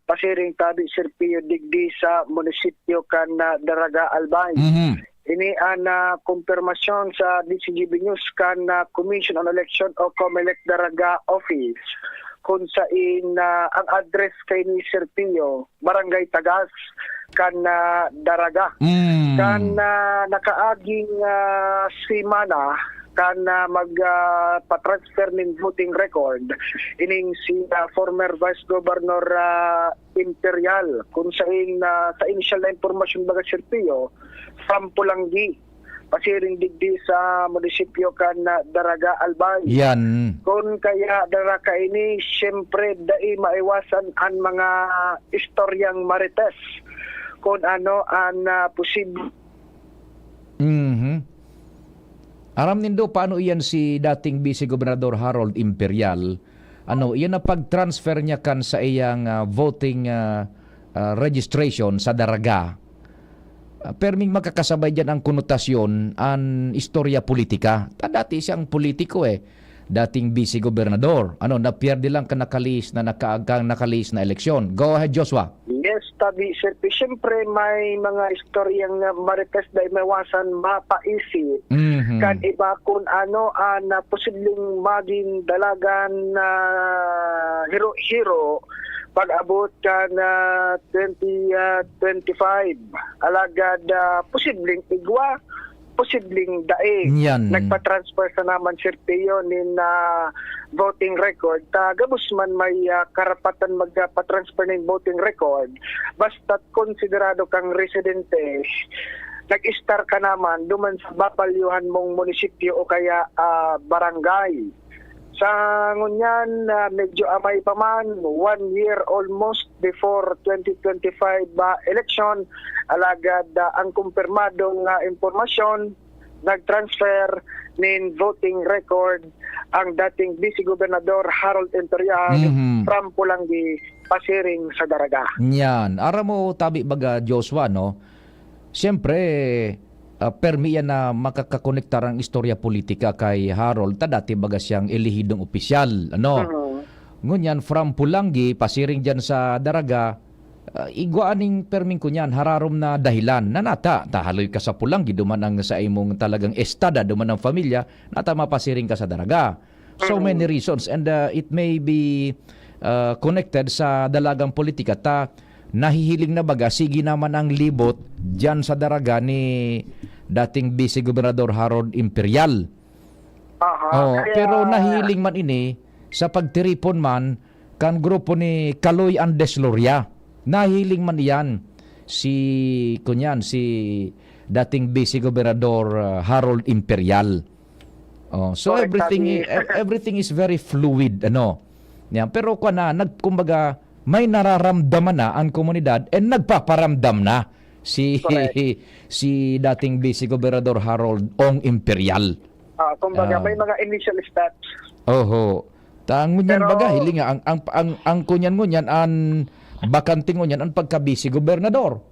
pasiring tabi, Sir Pio, digdi sa munisipyo kan, ah, Daraga, Albay. Mhm. Ini an, ah, kumpirmasyon sa D Z G B News kan, ah, Commission on Election o Comelec Daraga Office, kun sain, ah, ang address kay ni Sir Pio, Barangay Tagas, kan, ah, Daraga. Mm. Kan, ah, nakaaging, ah, semana, kan, ah, mag, ah, pa-transfer nin voting record, ining si, ah, former Vice Governor, ah, Imperial, kun sain, ah, sa inisyal na impormasyon baga, Sir Pio, from Polangui, pasiring digdi sa munisipyo kan, ah, Daraga, Albay. Yan. Kun kaya dara kaini, siyempre, dai maiwasan an mga istoryang marites kun ano an, ah, posible. Mhm. Aram nindo paano iyan si dating Vice Gobernador Harold Imperial? Ano, iyan na pag-transfer niya kan sa iyang, ah, voting, ah, ah, registration sa Daraga. Ah, perming makakasabay diyan ang konotasyon, an istorya politika. Ta dati siyang politiko, eh. Dating vice gobernador. Ano, napierde lang kan nakalihis na naka-, kan nakalihis na eleksyon. Go ahead, Joshua. Yes, tabi, Sir P. Siyempre, may mga istoryang, ah, marites dai maiwasan mapaisip. Mhm. Kan iba kun ano an, ah, posibleng magin dalagan na hiro-hiro pag-abot kan, ah, twenty, ah, twenty-five. Alagad, ah, posibleng igwa, posibleng dai. Yan. Nagpa-transfer sana man, Sir Pio, nin, ah, voting record. Ta gabos man may, ah, karapatan magpa-transfer nin voting record, basta't konsiderado kang residente, nag-estar ka naman duman sa babalyuhan mong munisipyo o kaya, ah, barangay. Sa ngunyan, ah, medyo amay pa man, one year almost before twenty twenty-five, ah, election, alagad, ah, ang kumpirmadong, ah, impormasyon, nag-transfer nin voting record ang dating Vice Gobernador Harold Imperial Mhm. from Polangui pasiring sa Daraga. Yan. Aram mo, tabi baga, Joshua, no? Siyempre, ah, permi yan na makakakonektar ang istorya politika kay Harold ta dati baga siyang elehidong opisyal, ano? Mhm. Ngunyan, from Polangui, pasiring dyan sa Daraga, ah, igwa aning perming kunyan, hararom na dahilan. Na nata, tahaloy ka sa Polangui, duman ang sa imong talagang estada, duman ang pamilya, nata mapasiring ka sa Daraga. So Mhm. many reasons, and, ah, it may be, ah, connected sa dalagang politika. Ta, nahihiling na baga, sige naman ang libot dyan sa Daraga ni dating Vice Gobernador Harold Imperial. Aha, Oh, kaya pero nahihiling man ini sa pagtiripon man kan grupo ni Kaloy Andes Loria. Nahiling man iyan si, kunyan, si dating Vice Gobernador, ah, Harold Imperial. Oh, so Correct, everything sabi. i-, ev-, everything is very fluid, ano. Yan. Pero kwa na, nag-, kumbaga, may nararamdaman na ang komunidad and nagpaparamdam na si Correct. si dating Vice Gobernador Harold Ong Imperial. Ah, kumbaga, Ah. may mga initial steps. Oho. Ta ngunyan Pero baga, hiling nga, ang, ang, ang, ang kunyan ngunyan, an bakante ngunyan, ang pagka-vice gobernador.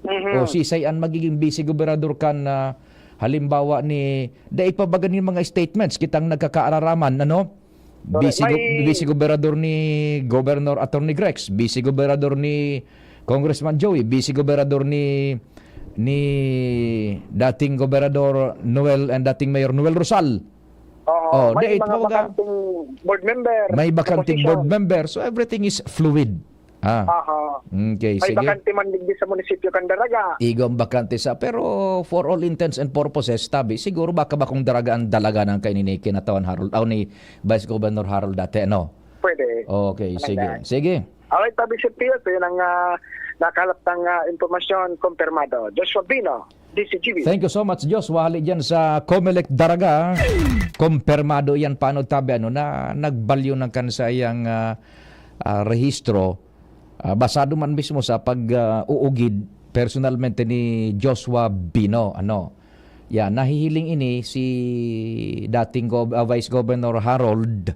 Mhm. O sisay an magiging vice gobernador kan, ah, halimbawa ni, dai pa baga nin mga statements, kitang nagkakaararaman, ano? Correct. Vice go-, May vice gobernador ni Governor Attorney Grex, vice gobernador ni Congressman Joey, vice gobernador ni, ni dating Gobernador Noel and dating Mayor Noel Rosal. Oo, Oh, may dai, mga kumbaga, bakanting board member, may bakanting position. board member. So, everything is fluid. Ah. Aha. Okay, May sige. bakante man digdi sa munisipyo kan Daraga. Igong bakante sa, pero for all intents and purposes, tabi, siguro baka bakong Daraga ang dalaga ng kainini kinatawan Harold, aw ni Vice Governor Harold dati, ano? Pwede. Okay, Talaga. sige. Sige. Alright, tabi si Pio, ito yun ang, ah, nakalap ng, ah, impormasyon, kumpirmado. Joshua Bino, D C G B. Thank you so much, Joshua. Hali dyan sa Comelec Daraga. Kumpirmado yan, paano tabi, ano, na nagbalyo ng kan sa iyang, ah, ah, rehistro. Ah, basado man mismo sa pag, ah, uugid personalmente ni Joshua Bino, ano. Yan, nahihiling ini si dating gov-, ah, Vice Governor Harold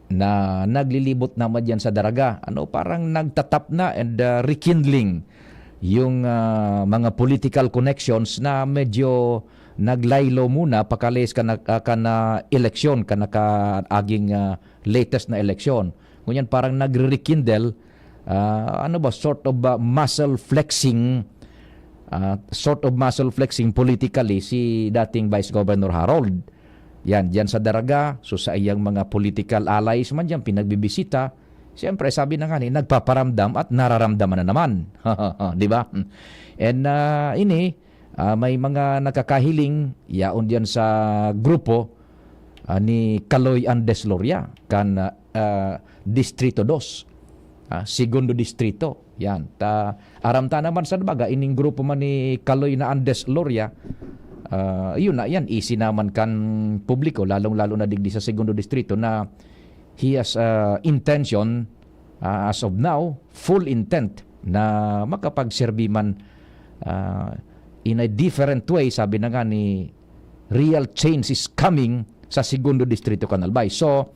na naglilibot naman diyan sa Daraga. Ano, parang nagtatap na and, ah, rekindling yung, ah, mga political connections na medyo naglaylo muna pakalaes kan, ah, kan, ah, eleksyon, kan nakaaging, ah, latest na eleksyon. Ngunyan parang nagre-rekindle, ah, ano ba, sort of, ah, muscle flexing, ah, sort of muscle flexing politically si dating Vice Governor Harold. Yan, diyan sa Daraga, so sa iyang mga political allies man diyan, pinagbibisita, siyempre, sabi na nga ni, nagpaparamdam at nararamdaman na naman. Di ba? And, ah, ini, ah, may mga nakakahiling, yaon diyan sa grupo, ah, ni Kaloy Andes Loria, kan, ah, Distrito dos, ah, Segundo Distrito. Yan. Ta, aram ta naman sa baga, ining grupo man ni Kaloy na Andes Loria, ah, yun na yan, easy naman kan publiko, lalong-lalo na digdi sa Segundo Distrito na he has, ah, intention, ah, as of now, full intent na makapagserbi man, ah, in a different way, sabi na nga ni, real change is coming sa Segundo Distrito kan Albay. So,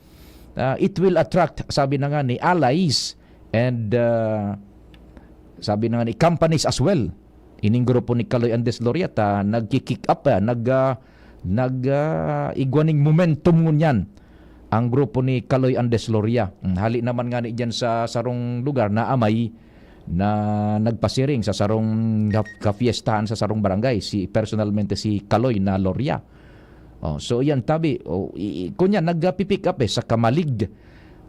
ah, it will attract, sabi na nga ni, allies and, ah, sabi na nga ni, companies as well. Ining grupo ni Kaloy Andes Loria ta nagki-kick up, ah, nag, ah, nag, ah, igwa ning momentum ngunyan ang grupo ni Kaloy Andes Loria. Hmm, hali naman nga ni diyan sa sarong lugar na amay na nagpasiring sa sarong gaf-, kafiestahan sa sarong barangay, si, personalmente si Kaloy na Loria. Oh, so yan, tabi. Oh, i-, i-, kunya, nagpipick up, eh, sa Camalig.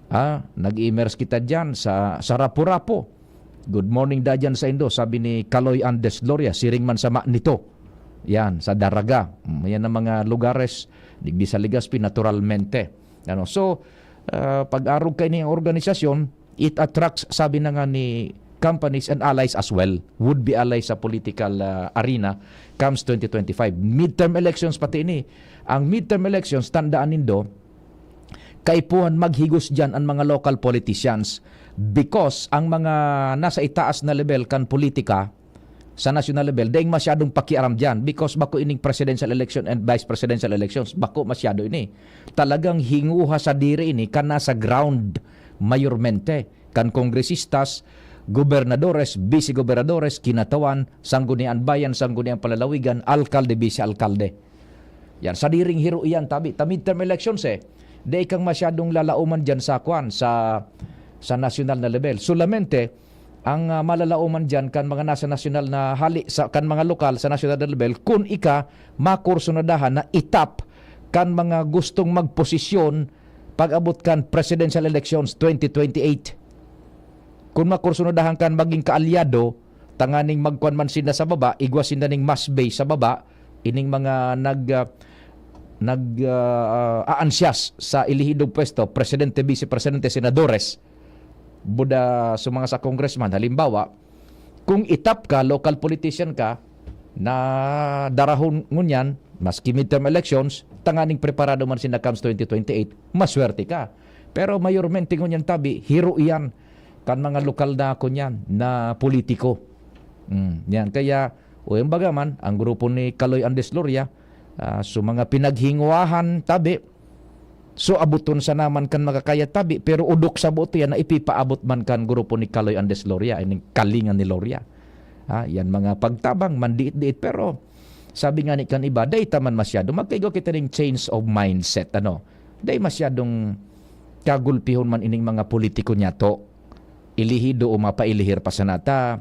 Ah, nag-immerse kita diyan sa, sa Rapu-Rapu. "Good morning da diyan sa indo," sabi ni Kaloy Andes Loria, siring man sa ma nito. Yan, sa Daraga. Mm, yan ang mga lugares, digdi sa Legazpi, naturalmente. Ano, so, ah, pag-arog kaini ang organisasyon, it attracts, sabi na nga ni, companies and allies as well, would be allies sa political, ah, arena comes twenty twenty-five. Midterm elections pati ini. Ang midterm elections, tandaan nindo, kaipuhan maghigos diyan ang mga local politicians because ang mga nasa itaas na level kan politika, sa national level, daing masyadong pakiaram diyan because bako ining presidential election and vice presidential elections, bako masyado ini. Talagang hinguha sa diri ini kan nasa ground mayormente, kan kongresistas, gobernadores, bise-gobernadores, kinatawan, sangguniang bayan, sangguniang palalawigan, alkalde, bise-alkalde. Yan, sa diring hiro iyan, tabi, ta midterm elections eh. Dai kang masyadong lalauman diyan sa kwan, sa, sa nasyonal na level. Solamente, ang, ah, malalaoman diyan kan mga nasa nasyonal na hali sa, kan mga lokal sa nasyonal na level, kun ika makursunadahan na itap kan mga gustong magposisyon pag-abot kan presidential elections twenty twenty-eight. Kun makursunadahan kan maging kaalyado, tanganing magkuan man sinda sa baba, igwa sinda ning mass base sa baba, ining mga nag, ah, nag, ah, aansyas sa elihidong pwesto, presidente, vice presidente, senadores, buda sa mga sa congressman. Halimbawa, kung itap ka, local politician ka, na darahon ngunyan, maski midterm elections, tanganing preparado man sinda comes twenty twenty-eight, maswerte ka. Pero mayormente ngunyan tabi, hiro iyan kan mga lokal na kunyan, na politiko. Mm, yan. Kaya, o yung baga man, ang grupo ni Kaloy Andes Loria, ah, so mga pinaghinguwahan tabi, so abuton sana man kan makakaya tabi, pero udok sa buot yan na ipipaabot man kan grupo ni Kaloy Andes Loria, ining kalingan ni Loria. Ah, yan mga pagtabang, mandiit-diit, pero sabi nga ni kan iba, dai ta man masyado, magkaigwa kita ning change of mindset, ano? Dai masyadong kagulpihon man ining mga politiko niya to. Ilihido o mapailihir pa sana ta.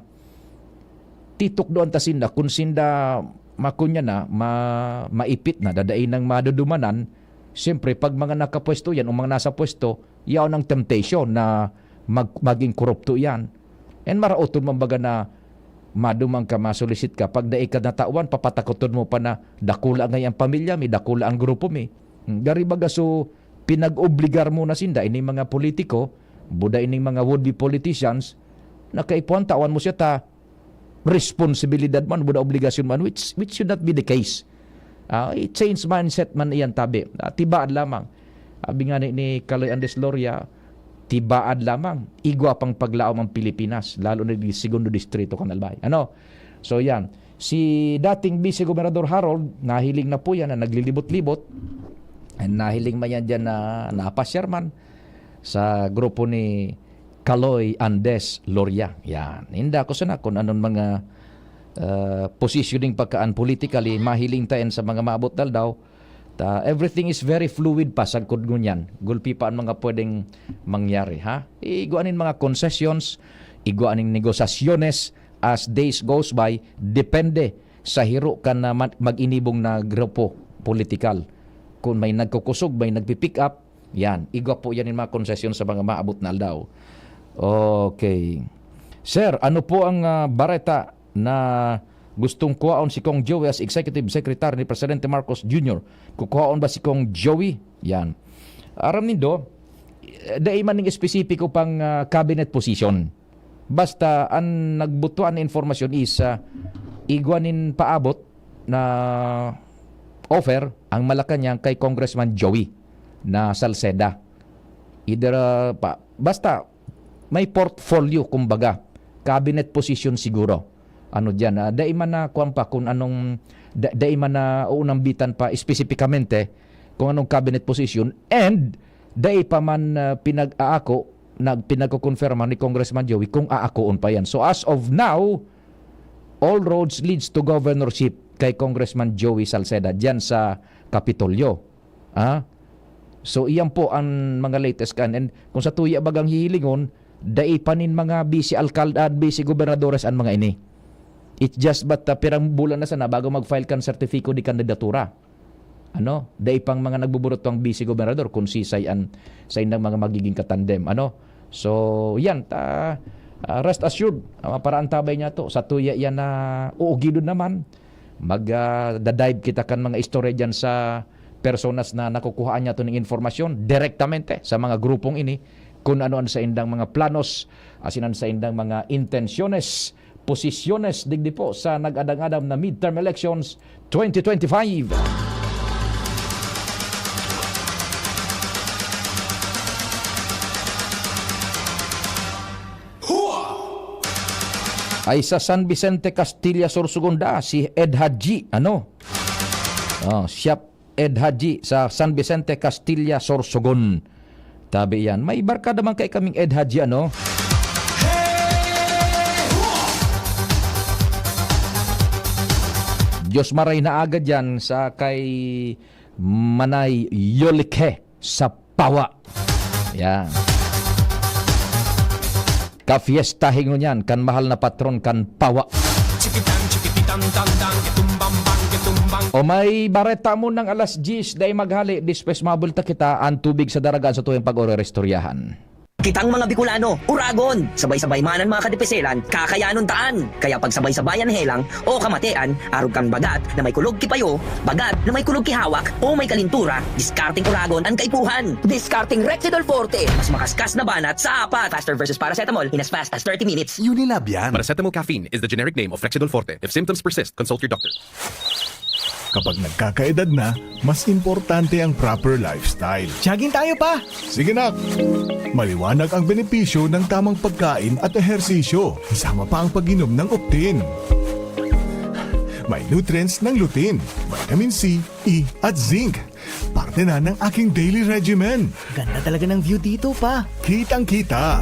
Titukdoan ta sinda, kun sinda makunya na, ma-, maipit na, dadai nang madudumanan, siyempre, pag mga nakapwesto yan o mga nasa pwesto, yaon ang temptation na mag-, maging korupto yan. And maraot man baga na maduman ka, masulisit ka, pag dai ka natawan, papatakoton mo pa na dakula ngay ang pamilya mi, dakula ang grupo mi. Hmm, gari baga so, pinag-obligar mo na sinda, ining mga politiko, buda ining mga would-be politicians, na kaipuhan, tawan mo siya ta, responsibilidad man, buda obligasyon man, which, which should not be the case. Ah, i-change mindset man iyan tabi. Ah, tibaad lamang. Abi nga ni, ni Kaloy Andes Loria, tibaad lamang. Igwa pang paglaom ang Pilipinas, lalo na di segundo distrito kan Albay. Ano? So, yan. Si dating Vice Gobernador Harold, nahiling na po yan na naglilibot-libot. And nahiling man yan dyan na napasyar man sa grupo ni Kaloy Andes Loria. Yan. Inda ko sana kung anong mga, ah, positioning pagkaan politically, mahiling ta yan sa mga maabot na aldaw. Ta, everything is very fluid pa sagkod ngunyan. Gulpi pa ang mga pwedeng mangyari, ha? Igwa nin mga concessions, igwa nin negosasyones as days goes by, depende sa hiro kan, ah, ma-, mag-inibong na grupo politikal. Kung may nagkukusog, may nagpi-pick up, yan, igwa po yan yung mga konsesyon sa mga maabot na aldaw. Okay. Sir, ano po ang, ah, bareta na gustong kuhaon si Cong Joey as Executive Secretary ni Presidente Marcos Junior? Kukuhaon ba si Cong Joey? Yan. Aram nindo, eh, dai man ning espesipiko pang, ah, cabinet position. Basta ang nagbutuan na informasyon is, ah, igwa nin paabot na offer ang Malacañang kay Congressman Joey na Salceda. Either, ah, pa, basta may portfolio, kumbaga, cabinet position siguro. Ano diyan, ah, dai man na kuwan pa kung anong, da-, dai man na uunambitan pa espesipikamente kung anong cabinet position, and dai pa man, ah, pinag-aako, nag-, pinagkukonfirma ni Congressman Joey kung aakoon pa yan. So, as of now, all roads leads to governorship kay Congressman Joey Salceda diyan sa Kapitolyo. Ah? So, iyan po ang mga latest kan. And kung sa tuya bagang hihilingon, dai pa nin mga bise alkalde at bise gobernadores ang mga ini. It's just but, ah, pirang bulan na sana bago mag-file kan sertifiko de kandidatura. Ano? Dai pang mga nagbuburot pang bise gobernador kung sisay an saindang mga magiging katandem. Ano? So, yan. Ta, ah, rest assured, ah, para ang tabay niya to. Sa tuya yan na uugidon naman. Mag, ah, da-dive kita kan mga istorya dyan sa personas na nakukuhaan niya to ng informasyon direktamente sa mga grupong ini, kung ano ang saindang mga planos, asin ang saindang mga intensyones, posisyones digdi po sa nag-adang-adang na midterm elections twenty twenty-five. ay sa San Vicente, Castilla, Sorsogon da, si Ed Haji, ano? Oh, Shop Ed Haji sa San Vicente, Castilla, Sorsogon. Tabi yan. May barkada man kay kaming Ed Haji, ano? Diyos maray na agad yan sa kay Manay Yolike sa Pawa. Yan. Kafiesta hingon yan kan mahal na patron kan Pawa. Chikitang, chikititang, tang, tang, kitumbang, bang, kitumbang. O may bareta mo ng alas diyes, dai maghali, despues mabulta kita, ang tubig sa Daragaan sa tuyang pag-oro, istoryahan. Kitang mga Bicolano, uragon! Sabay-sabay man an mga kadipiselan, kakayanon taan! Kaya pagsabay-sabayan helang o kamatean, arog kan bagat na may kulog ki payo, bagat na may kulog ki hawak, o may kalintura, diskarteng uragon an kaipuhan! Diskarteng Rexidol Forte, mas makaskas na banat sa apat! Faster versus paracetamol in as fast as thirty minutes. Unilab yan. Paracetamol caffeine is the generic name of Rexidol Forte. If symptoms persist, consult your doctor. Kapag nagkakaedad na, mas importante ang proper lifestyle. Jogging tayo, pa! Sige, nak! Maliwanag ang benepisyo ng tamang pagkain at ehersisyo, kasama pa ang pag-inom ng Optin. May nutrients ng lutein, vitamin C, E, at zinc. Parte na ng aking daily regimen. Ganda talaga ng view dito, pa. Kitang-kita.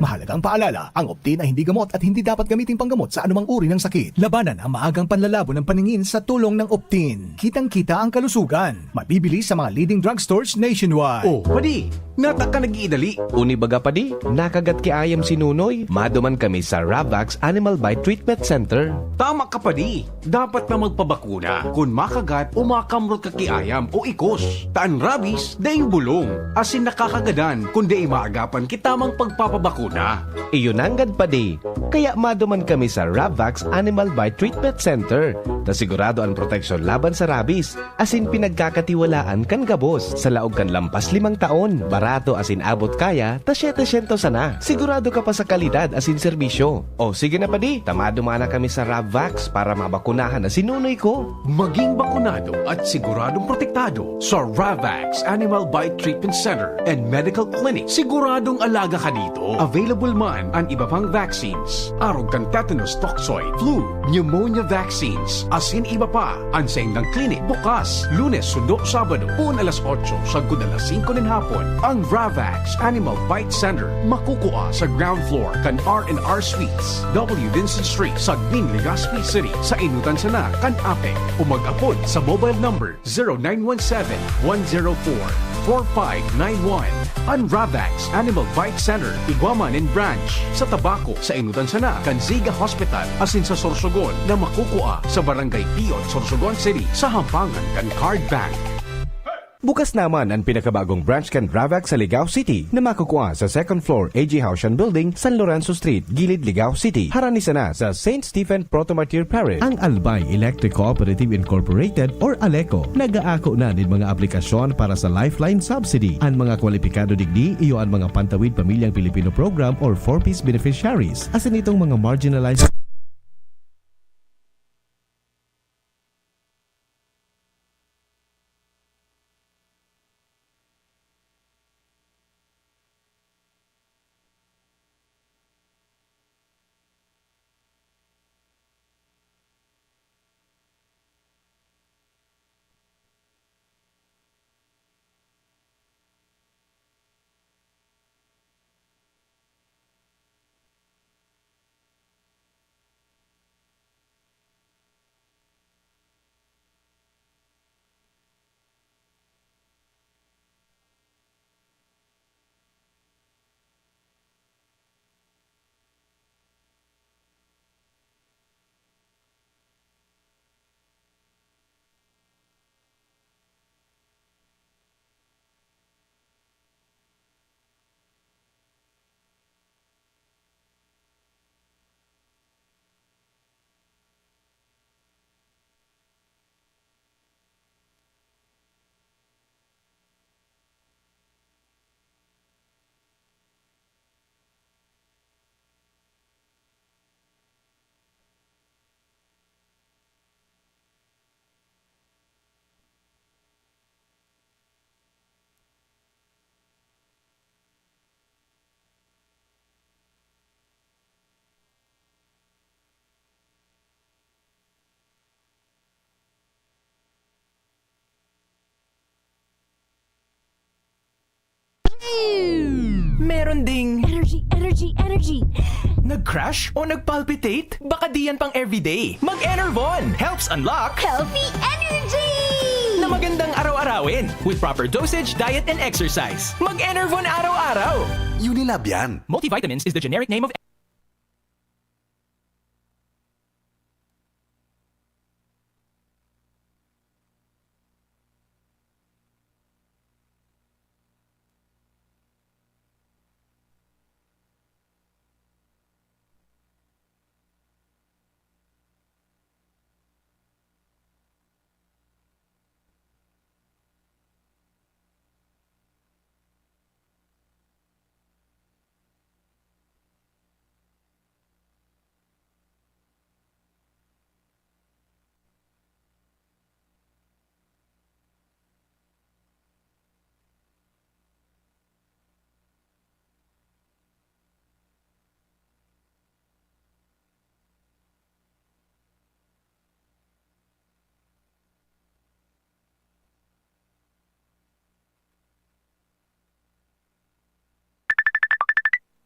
Mahalagang paalala, ang Optin ay hindi gamot at hindi dapat gamiting panggamot sa anumang uri ng sakit. Labanan ang maagang panlalabo ng paningin sa tulong ng Optin. Kitang-kita ang kalusugan. Mabibili sa mga leading drugstores nationwide. Oh, padi, nata ka nag-iidali. Uni baga, padi, nakagat ki ayam si Nunoy. Maduman kami sa Ravax Animal Bite Treatment Center. Tama ka, padi. Dapat na magpabakuna kun makagat o makamrot ka ki ayam o ikos. Ta an rabies, daing bulong, asin nakakagadan kun dai maagapan ki tamang pagpapabakuna. Iyo nanggad, padi. Kaya maduman kami sa Ravax Animal Bite Treatment Center, ta sigurado an proteksyon laban sa rabies, asin pinagkakatiwalaan kan gabos. Sa laog kan lampas limang taon, barato asin abot kaya ta setecientos sana. Sigurado ka pa sa kalidad asin serbisyo. O sige na, padi, ta maduman na kami sa Ravax para mabakunahan na si Nunoy ko. Maging bakunado at siguradong protektado sa Ravax Animal Bite Treatment Center and Medical Clinic. Siguradong alaga ka dito. Available man an iba pang vaccines, arog kan tetanus toxoid, flu, pneumonia vaccines, asin iba pa. An saindang klinik bukas Lunes sundo Sabado, poon alas otso sagkod alas singko nin hapon. Ang Ravax Animal Bite Center makukua sa ground floor kan R and R Suites, W Vincent Street, Sagmin, Legazpi City, sa Inutan sana kan APEC, o mag-apod sa mobile number zero nine one seven, one zero four, four five nine one. An Ravax Animal Bite Center igwa man nin branch sa Tabaco, sa Inutan sana kan Ziga Hospital, asin sa Sorsogon na makukua sa Barangay Piot, Sorsogon City, sa hampangan kan Card Bank. Bukas naman an pinakabagong branch kan Ravax sa Ligao City, na makukua sa second floor A G Haushan Building, San Lorenzo Street, Gilid, Ligao City, harani sana sa Saint Stephen Proto-Martyr Parish. Ang Albay Electric Cooperative Incorporated or ALECO nag-aako na nin mga aplikasyon para sa Lifeline Subsidy. An mga kwalipikado digdi iyo an mga Pantawid Pamilyang Pilipino Program or four Ps beneficiaries, asin itong mga marginalized Meron ding energy, energy, energy. Nag-crash o nag-palpitate? Baka di yan pang everyday. Mag-Enervon helps unlock healthy energy na magandang araw-arawin with proper dosage, diet, and exercise. Mag-Enervon araw-araw. Unilab yan. Multivitamins is the generic name of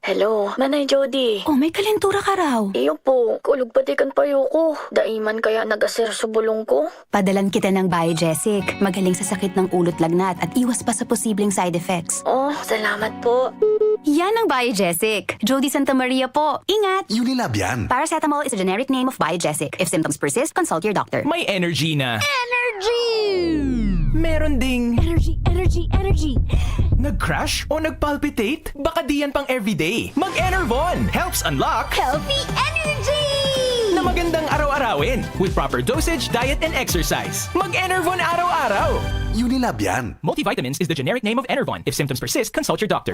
Hello, Manay Jody. Oh, may kalentura ka raw. Iyo po, kulog pati kan payo ko. Dai man kaya nag-aser sa bulong ko? Padalan kita ng Biogesic. Magaling sa sakit ng ulo't lagnat at iwas pa sa posibleng side effects. Oh, salamat po. Yan ang Biogesic. Jody Santa Maria po. Ingat! Unilab yan. Paracetamol is a generic name of Biogesic. If symptoms persist, consult your doctor. May energy na. Energy! Meron ding energy, energy, energy. Nag-crash o nag-palpitate? Baka di yan pang everyday. Mag-Enervon helps unlock healthy energy na magandang araw-arawin with proper dosage, diet, and exercise. Mag-Enervon araw-araw. Unilab yan. Multivitamins is the generic name of Enervon. If symptoms persist, consult your doctor.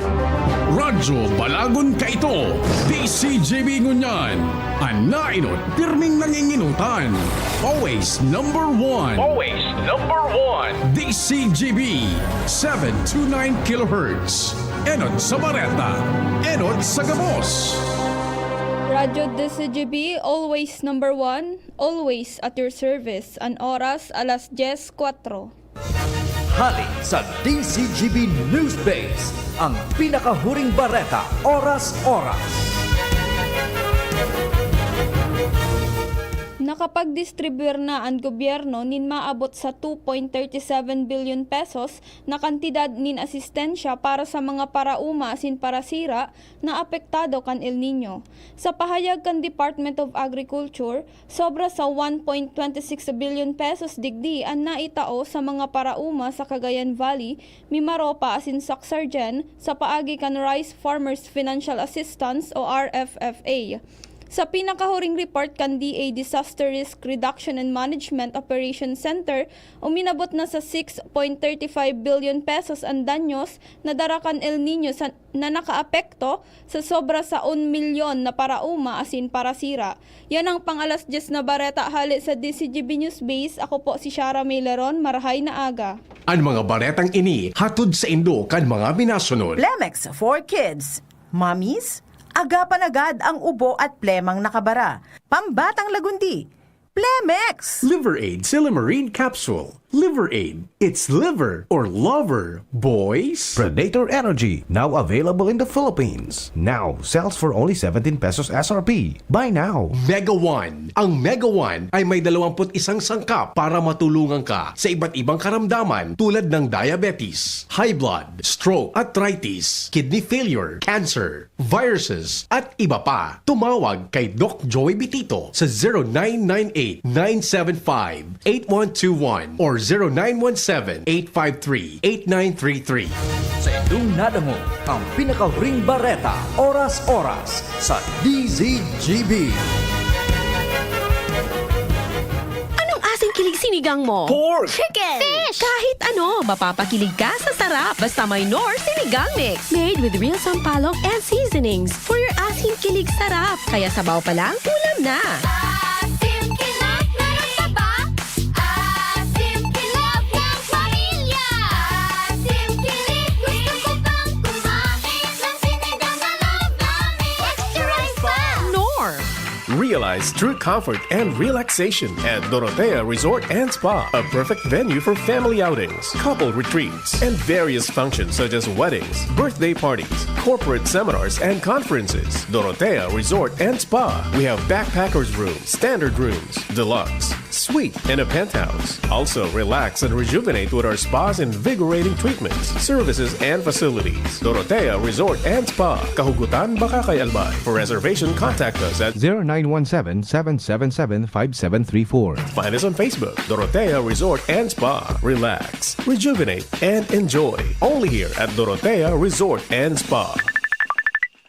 Radyo Balagon Kaito, D C G B ngunyan. An nainot, pirming nanginginutan. Always number one. Always number one. D C G B, seven two nine kilohertz. Enot sa Bareta, enot sa Gabos. Radyo D C G B, always number one, always at your service. An oras, alas dyes kwatro. Hali sa D C G B News Base, ang pinakahuring bareta, oras-oras. Nakapagdistribuyar na an gobyerno nin maabot sa two point thirty seven bilyon pesos na kantidad nin asistensya para sa mga paraoma asin parasira na apektado kan El Niño. Sa pahayag kan Department of Agriculture, sobra sa one point twenty six billion pesos digdi an naitao sa mga paraoma sa Cagayan Valley, Mimaropa asin Soccsksargen sa paagi kan Rice Farmers Financial Assistance o R F F A. Sa pinakahuring report kan D A Disaster Risk Reduction and Management Operations Center, uminabot na sa six point thirty five billion pesos an danyos na dara kan El Niño sa, na nakaapekto sa sobra sa un milyon na paraoma asin parasira. Yan ang pang-alas dyes na bareta hale sa D C G B News Base. Ako po si Shara May Leron. Marahay na aga. An mga baretang ini hatod saindo kan mga minasunod. Plemex for Kids. Mommies, agapan agad ang ubo at plemang nakabara. Pambatang lagundi. Plemex! Liver Aid Silymarin Capsule. Liver Aid. It's liver or lover, boys. Predator Energy, now available in the Philippines. Now sells for only seventeen pesos S R P. Buy now. Mega One. Ang Mega One ay may dalawampu't isang sangkap para matulungan ka sa iba't ibang karamdaman tulad ng diabetes, high blood, stroke, arthritis, kidney failure, cancer, viruses, at iba pa. Tumawag kay Doc Joey Bitito sa zero nine nine eight, nine seven five, eight one two one or zero nine one seven, eight five three, eight nine three three. Sa indong nadangog ang pinakahuring bareta, oras-oras, sa D Z G B. Anong asing kilig sinigang mo? Pork! Chicken! Fish! Kahit ano, mapapakilig ka sa sarap. Basta may Knorr Sinigang Mix. Made with real sampalok and seasonings. For your asim kilig sarap. Kaya sabaw pa lang, ulam na. Asim kilig, meron ka ba? Asim kilig ng pamilya. Asim kilig, gusto ko pang kumain ng sinigang na love namin. Extra rice pa! Knorr. Realize true comfort and relaxation at Dorotea Resort and Spa, a perfect venue for family outings, couple retreats, and various functions such as weddings, birthday parties, corporate seminars, and conferences. Dorotea Resort and Spa. We have backpackers room, standard rooms, deluxe, suite, and a penthouse. Also, relax and rejuvenate with our spa's invigorating treatments, services, and facilities. Dorotea Resort and Spa, Kahugutan, Bacacay, Albay. For reservation, contact us at zero nine one seven, seven seven seven, five seven three four. Find us on Facebook, Dorotea Resort and Spa. Relax, rejuvenate, and enjoy. Only here at Dorotea Resort and Spa.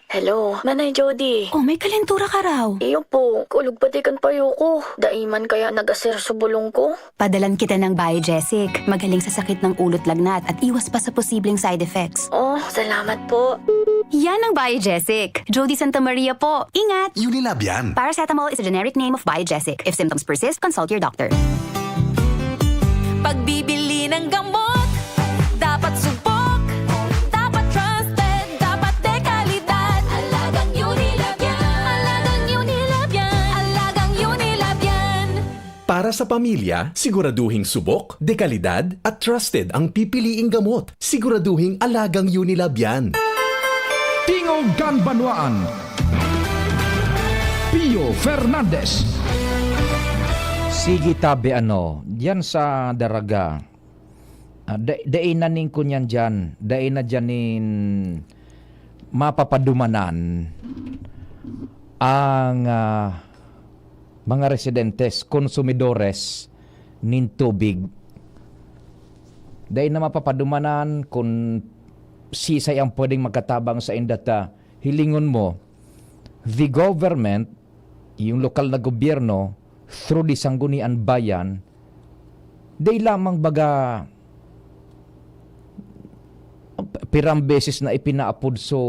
Hello, Manay Jody. Oh, may kalentura ka raw. Iyo po, kulog pati kan payo ko. Dai man kaya nagaser sa bulong ko. Padalan kita ng Biogesic. Magaling sa sakit ng ulo't lagnat at iwas pa sa posibleng side effects. Oh, salamat po. Yan ang Biogesic. Jody Santa Maria po. Ingat! Unilab yan. Paracetamol is a generic name of Biogesic. If symptoms persist, consult your doctor. Pagbibili ng gamot, dapat subok, dapat trusted, dapat dekalidad. Alagang Unilab yan. Alagang Unilab yan. Alagang Unilab yan. Para sa pamilya, siguraduhing subok, dekalidad, at trusted ang pipiliing gamot. Siguraduhing alagang Unilab yan. Tingog kan Banwaan. Pio Fernandez. Sige tabi ano, diyan sa Daraga. Ah, da, dai na ning kunyan diyan, dai na diyan nin mapapadumanan ang ah, mga residentes, konsumidores nin tubig. Dai na mapapadumanan kun sisay ang pwedeng magkatabang sa inda ta hilingon mo, the government, yung lokal na gobyerno, through the Sangguniang Bayan, dai lamang baga pirang beses na ipinaapod so,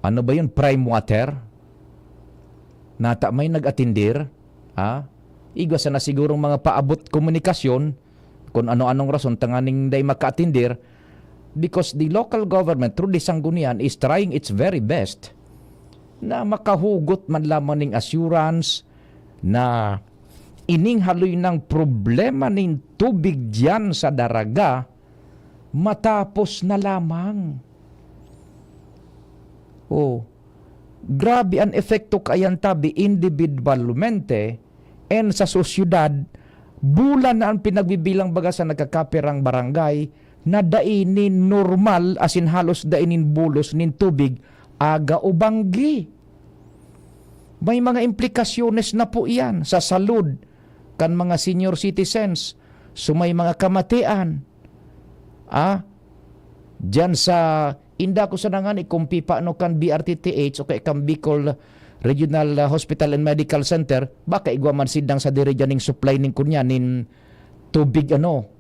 ano ba yun, prime water? Nata may nag-atindir? Ha? Igwa sana sigurong mga paabot komunikasyon kung ano-anong rason tanganing dai makaatindir, because the local government through the Sanggunian is trying its very best na makahugot man lamang ning assurance na ining haloy ng problema nin tubig diyan sa Daraga matapos na lamang. Oh, grabe an epekto kaiyan tabi individualmente and sa sosyedad. Bulan na an pinagbibilang baga sa nagkakapirang barangay na dai nin normal asin halos dai nin bulos nin tubig aga o banggi. May mga implikasyones na po iyan sa salud kan mga senior citizens, so may mga kamatian. Ah, diyan sa inda ko sana ngani kung pipano kan B R T T H o kaya kan Bicol Regional ah, Hospital and Medical Center, baka igwa man sindang sa diri diyan ning supply ning kunya nin tubig ano.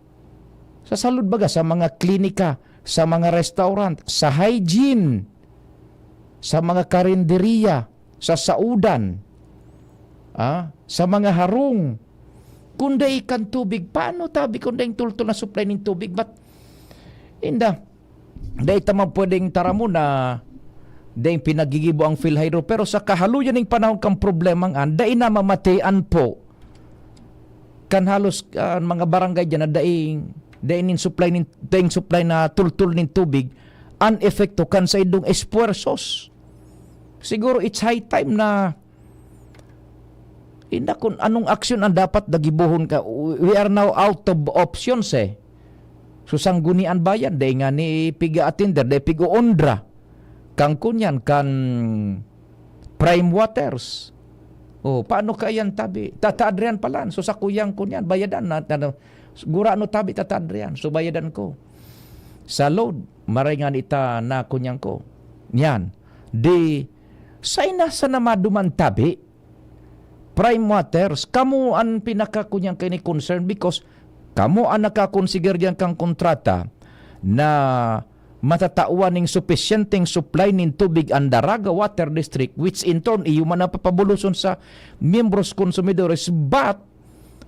Sa salud baga sa mga klinika, sa mga restaurant, sa hygiene, sa mga karinderiya, sa saudan, ah, sa mga harong. Kung dai kan tubig, paano tabi kung dai tultol na supply nin tubig? But, inda, dai ta man pwedeng taramon na dai pinagigibo ang PhilHydro. Pero sa kahaluyan ning panahon kan problemang an, dai na mamatian po kan halos ah, mga barangay diyan na daing daing nin supply nin daing supply na tultol nin tubig an epekto kan sa idong esfuerzos. Siguro it's high time na inda kun anong aksyon ang dapat dagibohon ka. We are now out of options eh. So sanggunian bayan, dai nga ni piga-atender, dai pig-uundra. Kan kunyan, kan Prime Waters. Oh, paano kaiyan tabi? Tata Adrian palan. So sa kuyang kunyan, bayadan na, ano, gurano tabi Tata Adrian. So bayadan ko. Sa load, maray nga nita na kunyan ko. Yan. Di, say na sa namaduman tabi? Prime Waters, kamo an pinaka kunyan kini concern because kamo an nakakonsider diyan kang kontrata na matatawan ning supisyenteng supply nin tubig an Daraga Water District, which in turn iyo man napapabuloson sa miyembros konsumidores, but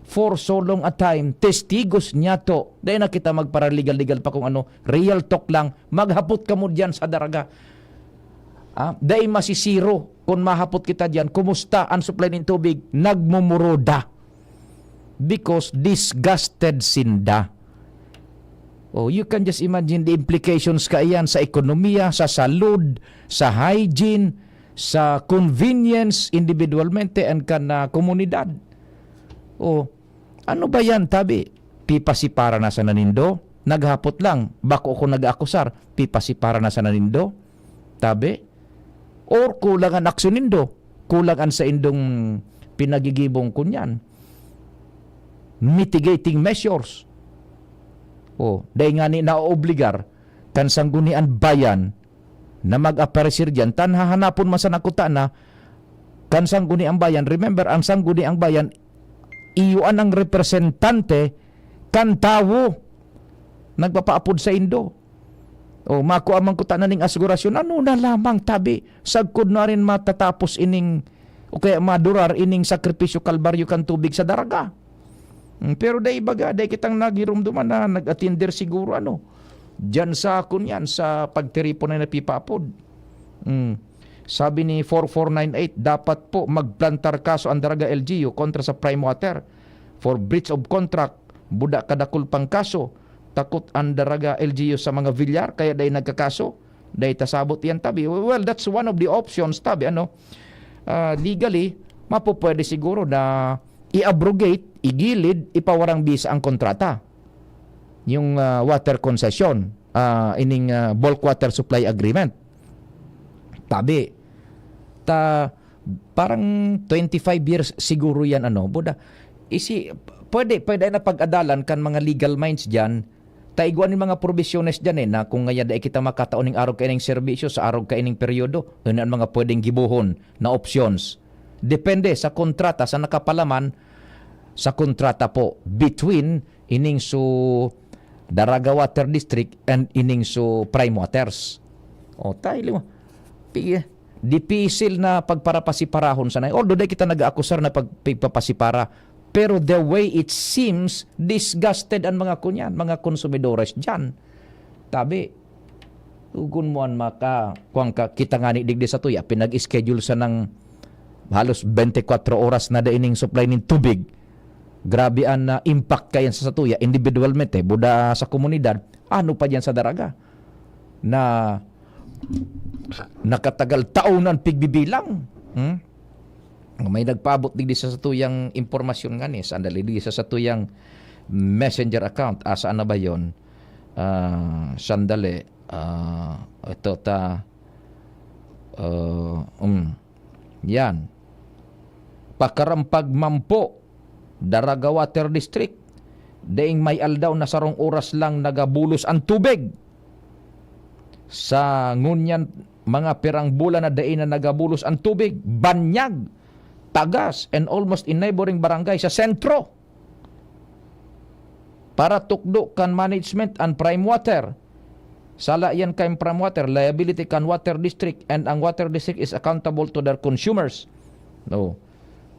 for so long a time, testigos niya to. Dahil na kita magparaligal-ligal pa kung ano, real talk lang, maghapot kamo diyan sa Daraga. Ah, dahil masisiro kun mahapot kita diyan, kumusta an supply nin tubig? Nagmumuruda. Because disgusted sinda. Oh, you can just imagine the implications kaiyan sa ekonomiya, sa salud, sa hygiene, sa convenience individualmente and kan, ah, komunidad. Oh, ano ba yan, tabi? Pipasipara na sana nindo? Naghapot lang, bako ako nag-aakusar, pipasipara na sana nindo? Tabi? Or kulang an aksyon nindo? Kulang an saindong pinagigibong kunyan? Mitigating measures. Oh, dai ngani naoobligar kan sanggunian bayan na mag-aparecer diyan, tan hahanapon man sana kutana kan sangguniang bayan. Remember, ang sangguniang bayan, iyo an ang representante kan tawo nagpapaapod saindo. O, makua man kutana ning asegurasyon, ano na lamang, tabi, sagkod na rin matatapos ining, o kaya madurar ining sakripisyo kalbaryo kan tubig sa Daraga. Mm, pero dai baga, dai kitang nagirumduman na nag-atinder siguro, ano, diyan sa, kun yan, sa pagtiripon na napipaapod. Mm. Sabi ni four four nine eight, dapat po magplantar kaso ang Daraga L G U kontra sa Prime Water for breach of contract. Buda kadakul pang kaso. Takot ang Daraga L G U sa mga Villar, kaya dai nagkakaso. Dai tasabot yan, tabi. Well, that's one of the options, tabi, ano. Ah, legally, mapupwede siguro na i-abrogate, igilid, ipawarang bisa ang kontrata. Yung, ah, water concession, ah, ining, ah, bulk water supply agreement. Tabi. Ta, parang twenty-five years siguro yan, ano. Buda, isi, pwede, pwede na pag-adalan kan mga legal minds diyan. Ta igwa nin mga probisyones diyan, eh, na kung ngaya dai kita makatao ning arog kaining serbisyo sa arog kaining peryodo, yun ang mga pwedeng gibohon na options. Depende sa kontrata, sa nakapalaman sa kontrata po between ining su Daraga Water District and ining su Prime Waters. O, tayo lima. Pi-, dipisil na pagparapasiparahon sana. Although dai kita nag-aakusar na pag-, pigpapasipara, pero the way it seems, disgusted ang mga kunyan, mga konsumidores diyan. Tabi, ugon mo an maka, kuwan ka, kita ngani digdi sa tuya, pinag-schedule sa nang halos twenty-four oras na dai ning supply nin tubig. Grabe an, ah, impact kayan sa satuya, individualmente, buda sa komunidad, ano pa diyan sa Daraga na nakatagal taon ang pigbibilang. Hmm? May nagpaabot digdi sa satuyang impormasyon ngani, sandali digdi sa satuyang messenger account, asa na ba yon? Ah, sandali. Ah, ito ta, ah, um, yan. Pakarampag Mampo, Daraga Water District. Daing may aldaw na sarong oras lang nagabulos ang tubig. Sa ngunyan, mga pirang bulan na dai na nagabulos ang tubig, banyag, tagas, and almost in neighboring barangay sa sentro. Para tukdo kan management an Prime Water. Sala yan kan Prime Water, liability kan Water District, and ang Water District is accountable to their consumers. No.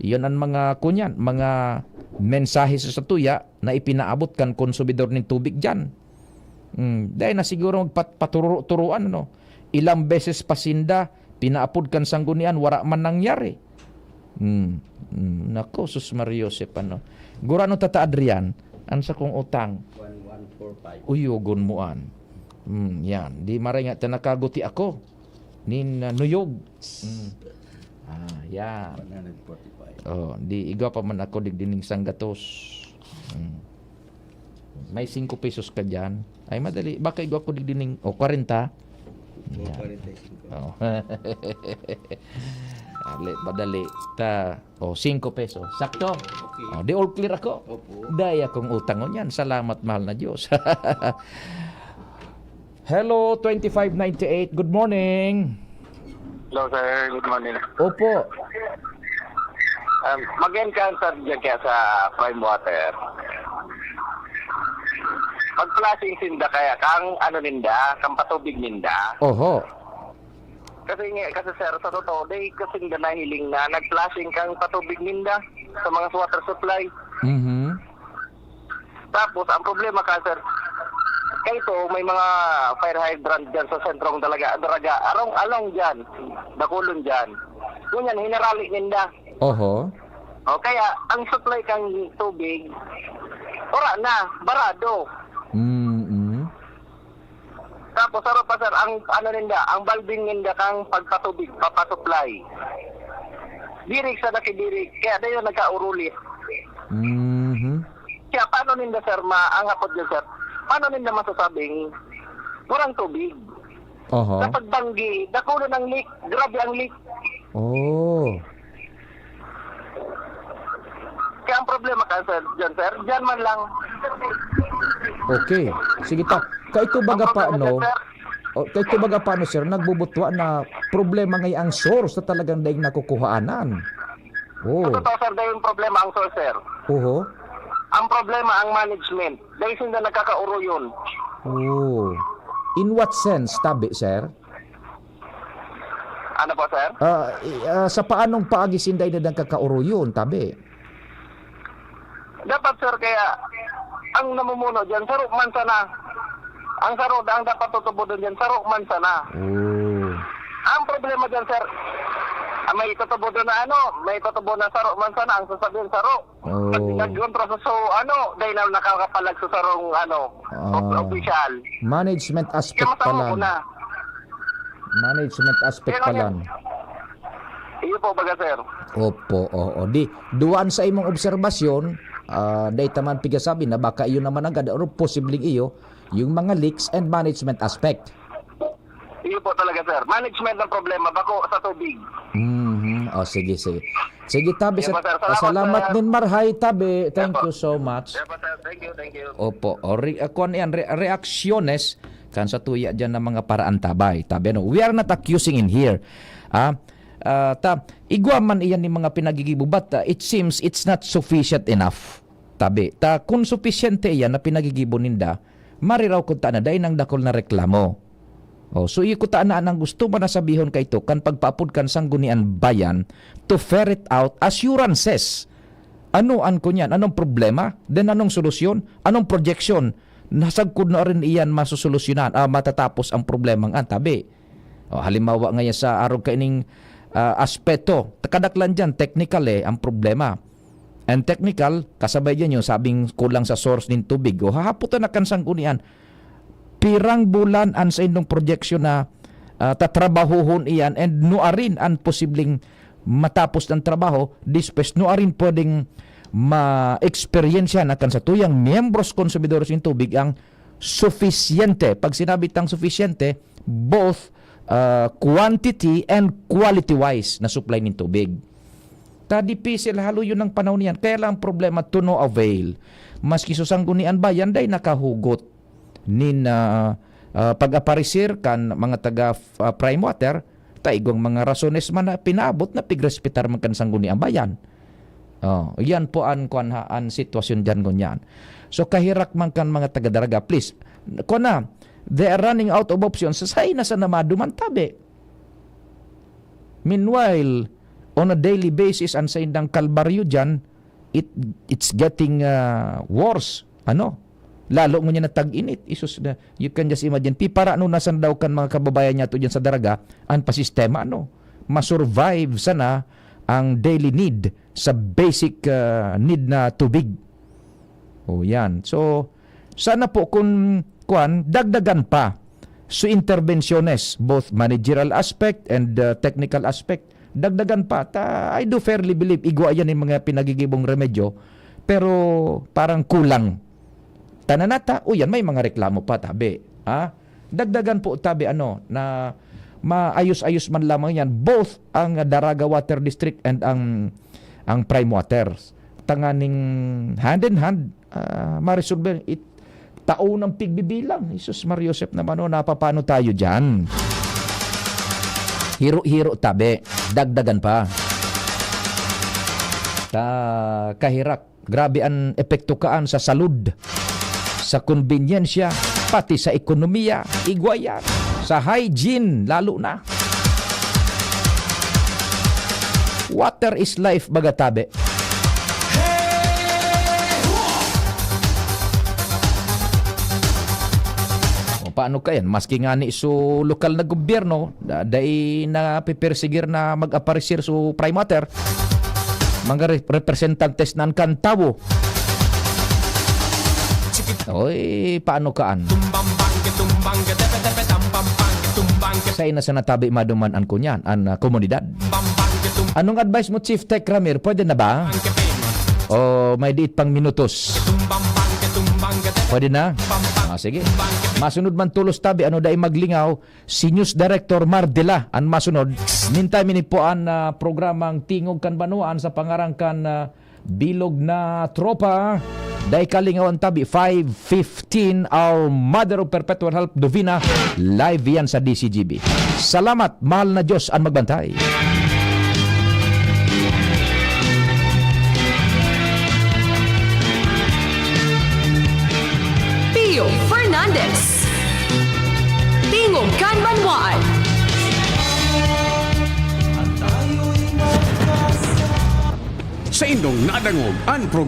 Iyon ang mga, kunyan, mga mensahe sa satuya na ipinaabot kan konsumidor nin tubig diyan. Hmm, dai na siguro magpat-, patururo-turuan, ano? Ilang beses pa sinda pinaapod kan sanggunian, wara man nangyari. Hmm, hmm, nako, sus Mario Josep, ano? Gurano tata Adrian, an sakong utang? One one four five. Uyogon mo an. Hmm, yan. Di maray nga, ta nakaguti ako. Nin, ah, nuyog. Hmm. Ah, yan. One hundred forty-five. Oh, di igwa pa man ako digdining sanggatos. Hmm. May singko pesos ka diyan? Ay, madali. Baka igwa ko digdining, o, kwarenta. Yan. Kwarenta y singko. Oh. Ali, madali. Ta, o, singko pesos. Sakto? Okay. O, di all clear ako? Opo. Dai akong utang ngunyan. Salamat, mahal na Diyos. Hello, twenty-five ninety-eight. Good morning. Hello, sir. Good morning. Opo. Um, mag-encounter dyan kaya sa Prime Water. Mag-flashing sinda kaya, kang ano ninda, kang patubig ninda. Oho. Kasi nga, kasi sir, sa totoo, di kasi nila nahiling na nag-flashing kang patubig ninda sa mga water supply. Mhm. Tapos, ang problema ka, sir, kaito, may mga fire hydrant dyan sa sentrong Dalaga, Daraga, arong, along dyan, Dakulon dyan. Ngunyan, hinarali ninda. Oho. O, kaya ang supply kang tubig, wala na, barado. Mm-mm. Tapos, saro pa, sir, ang ano ninda, ang valving ninda kang pagpatubig, papasupply. Diri sa nakibirik, kaya dayon nagkaurulit. Mhm. Kaya paano ninda, sir, ma-, ang hapot niya, sir, paano ninda masasabing walang tubig? Oho. Sa pagbanggi, dakulo ng leak, grabe ang leak. Oh. Kaya ang problema ka, sir, dyan, sir, dyan man lang. Okay. Sige ta. Kaito baga Ang problema paano, dyan, sir, o, kaito baga paano, sir, nagbubutwa na problema ngay ang source na talagang daing nakukuhaanan. Oh. Sa totoo, sir, dayon problema ang source, sir. Oho. Ang problema ang management. Dahil sila nagkakauro yun. Oh. In what sense, tabi, sir? Ano po, sir? Ah, i-, ah, sa paanong paagi sinda ina nagkakauro yun, tabi? Dapat, sir, kaya ang namumuno dyan, saro man sana. Ang saro, ang dapat tutubodon dyan, saro man sana. Oh. Ang problema dyan, sir, ah, may tutubodon na ano, may tutubodon na saro man sana, ang sasabihin, saro. Oh. Pag nagkontra sa so, ano, dahil na nakakapalag sa sarong, ano, Ah. Opisyal. Management aspect Kaya masama pala. ko na. Management aspect Kaya pala. nga, iyo po, baga, sir. Opo, oo. Di, duwaan sa imong obserbasyon, ah, dahil taman pigasabi na baka iyo naman agad, or posibleng iyo, yung mga leaks and management aspect. Iyo po talaga, sir. Management ng problema, bako sa tubig. Mhm. O, sige, sige. Sige, tabi, Sige sa, po, sir. Salamat, salamat sir. Din, Marhay, tabi. Thank Opo. you so much. Sige po, sir. Thank you, thank you. Opo. O, re-, ah, kuwan yan, re-, reaksyones kan sa tuya dyan ng mga paraan tabay. Tabi, ano? We are not accusing in here. Ah, ah, ta, igwa man iyan ni mga pinagigibo, but, ah, it seems it's not sufficient enough. Tabi, ta kun supisyente iyan na pinagigibo ninda, mariraw kun ta na dai nang dakul na reklamo. O, so iyo kuta na nang gusto man na sabihon kaito kan pagpaapod kan Sanggunian Bayan to ferret out assurances. Ano an kunyan? Anong problema? Then anong solusyon? Anong projection? Nasagkod na rin iyan masusolusyonan, ah, matatapos ang problemang an tabi. O, halimbawa ngayon sa arog kaining, ah, aspeto, kadaklan diyan, technical eh, ang problema. And technical, kasabay diyan yung sabing kulang sa source nin tubig. O, hahapotan na kan sanggunian, pirang bulan an saindong projection na, ah, tatrabahohon iyan and nuarin an posibleng matapos ng trabaho, despues nuarin pwedeng ma-experience na kan sa tuyang miyembros konsumidores yung tubig ang sufisyente. Pag sinabi tang sufisyente, both, ah, quantity and quality-wise na supply nin tubig. Ta dipisil halo yun ang panahon niyan. Kaya lang ang problema, to no avail. Maski sa sanggunian bayan, dai nakahugot nin, ah, ah, pag-aparisir kan mga taga, ah, Prime Water, ta igwang mga rasones man na pinaabot na pigrespetar man kan sanggunian bayan. Oh, yan po an, kwan ha, an sitwasyon diyan ngunyan. So, kahirak man kan mga taga-Daraga, please, kwan na, they are running out of options. Sa, sa ina sa namado man tabi. Meanwhile, on a daily basis, ang saindang kalbaryo diyan, it, it's getting, ah, worse. Ano? Lalo ngunyan na tag-init. Isus na, you can just imagine. Piparano na san daw kan mga kababayan niya to diyan sa Daraga, ang pasistema, ano? Masurvive sana ang daily need sa basic, ah, need na tubig. O, yan. So, sana po kung, kwan, dagdagan pa. So, intervenciones, both managerial aspect and, ah, technical aspect, dagdagan pa. Ta, I do fairly believe, igwa yan yung mga pinagigibong remedyo, pero parang kulang. Tananata, o yan, may mga reklamo pa, tabi. Ha? Dagdagan po, tabi, ano, na maayos-ayos man lamang yan, both ang Daraga Water District and ang, ang Prime Waters. Tanganing hand in hand, ah, maresolbe it, tao ng pigbibilang. Jesus Maria Joseph naman, oh, napapano tayo dyan? Hiro-hiro, tabi. Dagdagan pa. Ta, kahirak. Grabe an epekto kaan sa salud, sa konbenyensya, pati sa ekonomiya. Igwa yan. Sa hygiene, lalo na. Water is life, baga tabi. O, Paano kayan? Maski nga ni su lokal na gobyerno, da-, dai na pipersigir na mag-aparecer su Prime Water, mga re-, representantes na an kantawo. Oy, paano kaan? Sa ina sa natabi maduman an kunyan, an, ah, komunidad. Anong advice mo, Chief Tech Ramir? Pwede na ba? O may diit pang minutos? Pwede na? Ah, sige. Masunod man tulos tabi, ano dai maglingaw, si News Director Mardela an masunod. Meantime, ini po an, ah, programang Tingog kan Banwaan sa pangaran kan, ah, Bilog na Tropa. Dai kalingawan tabi, five fifteen, Our Mother of Perpetual Help, Dovina. Live yan sa D C G B. Salamat, mahal na Diyos an magbantay. Pio Fernandez. Tingog kan Banwaan. Sa indong nadangog an programa.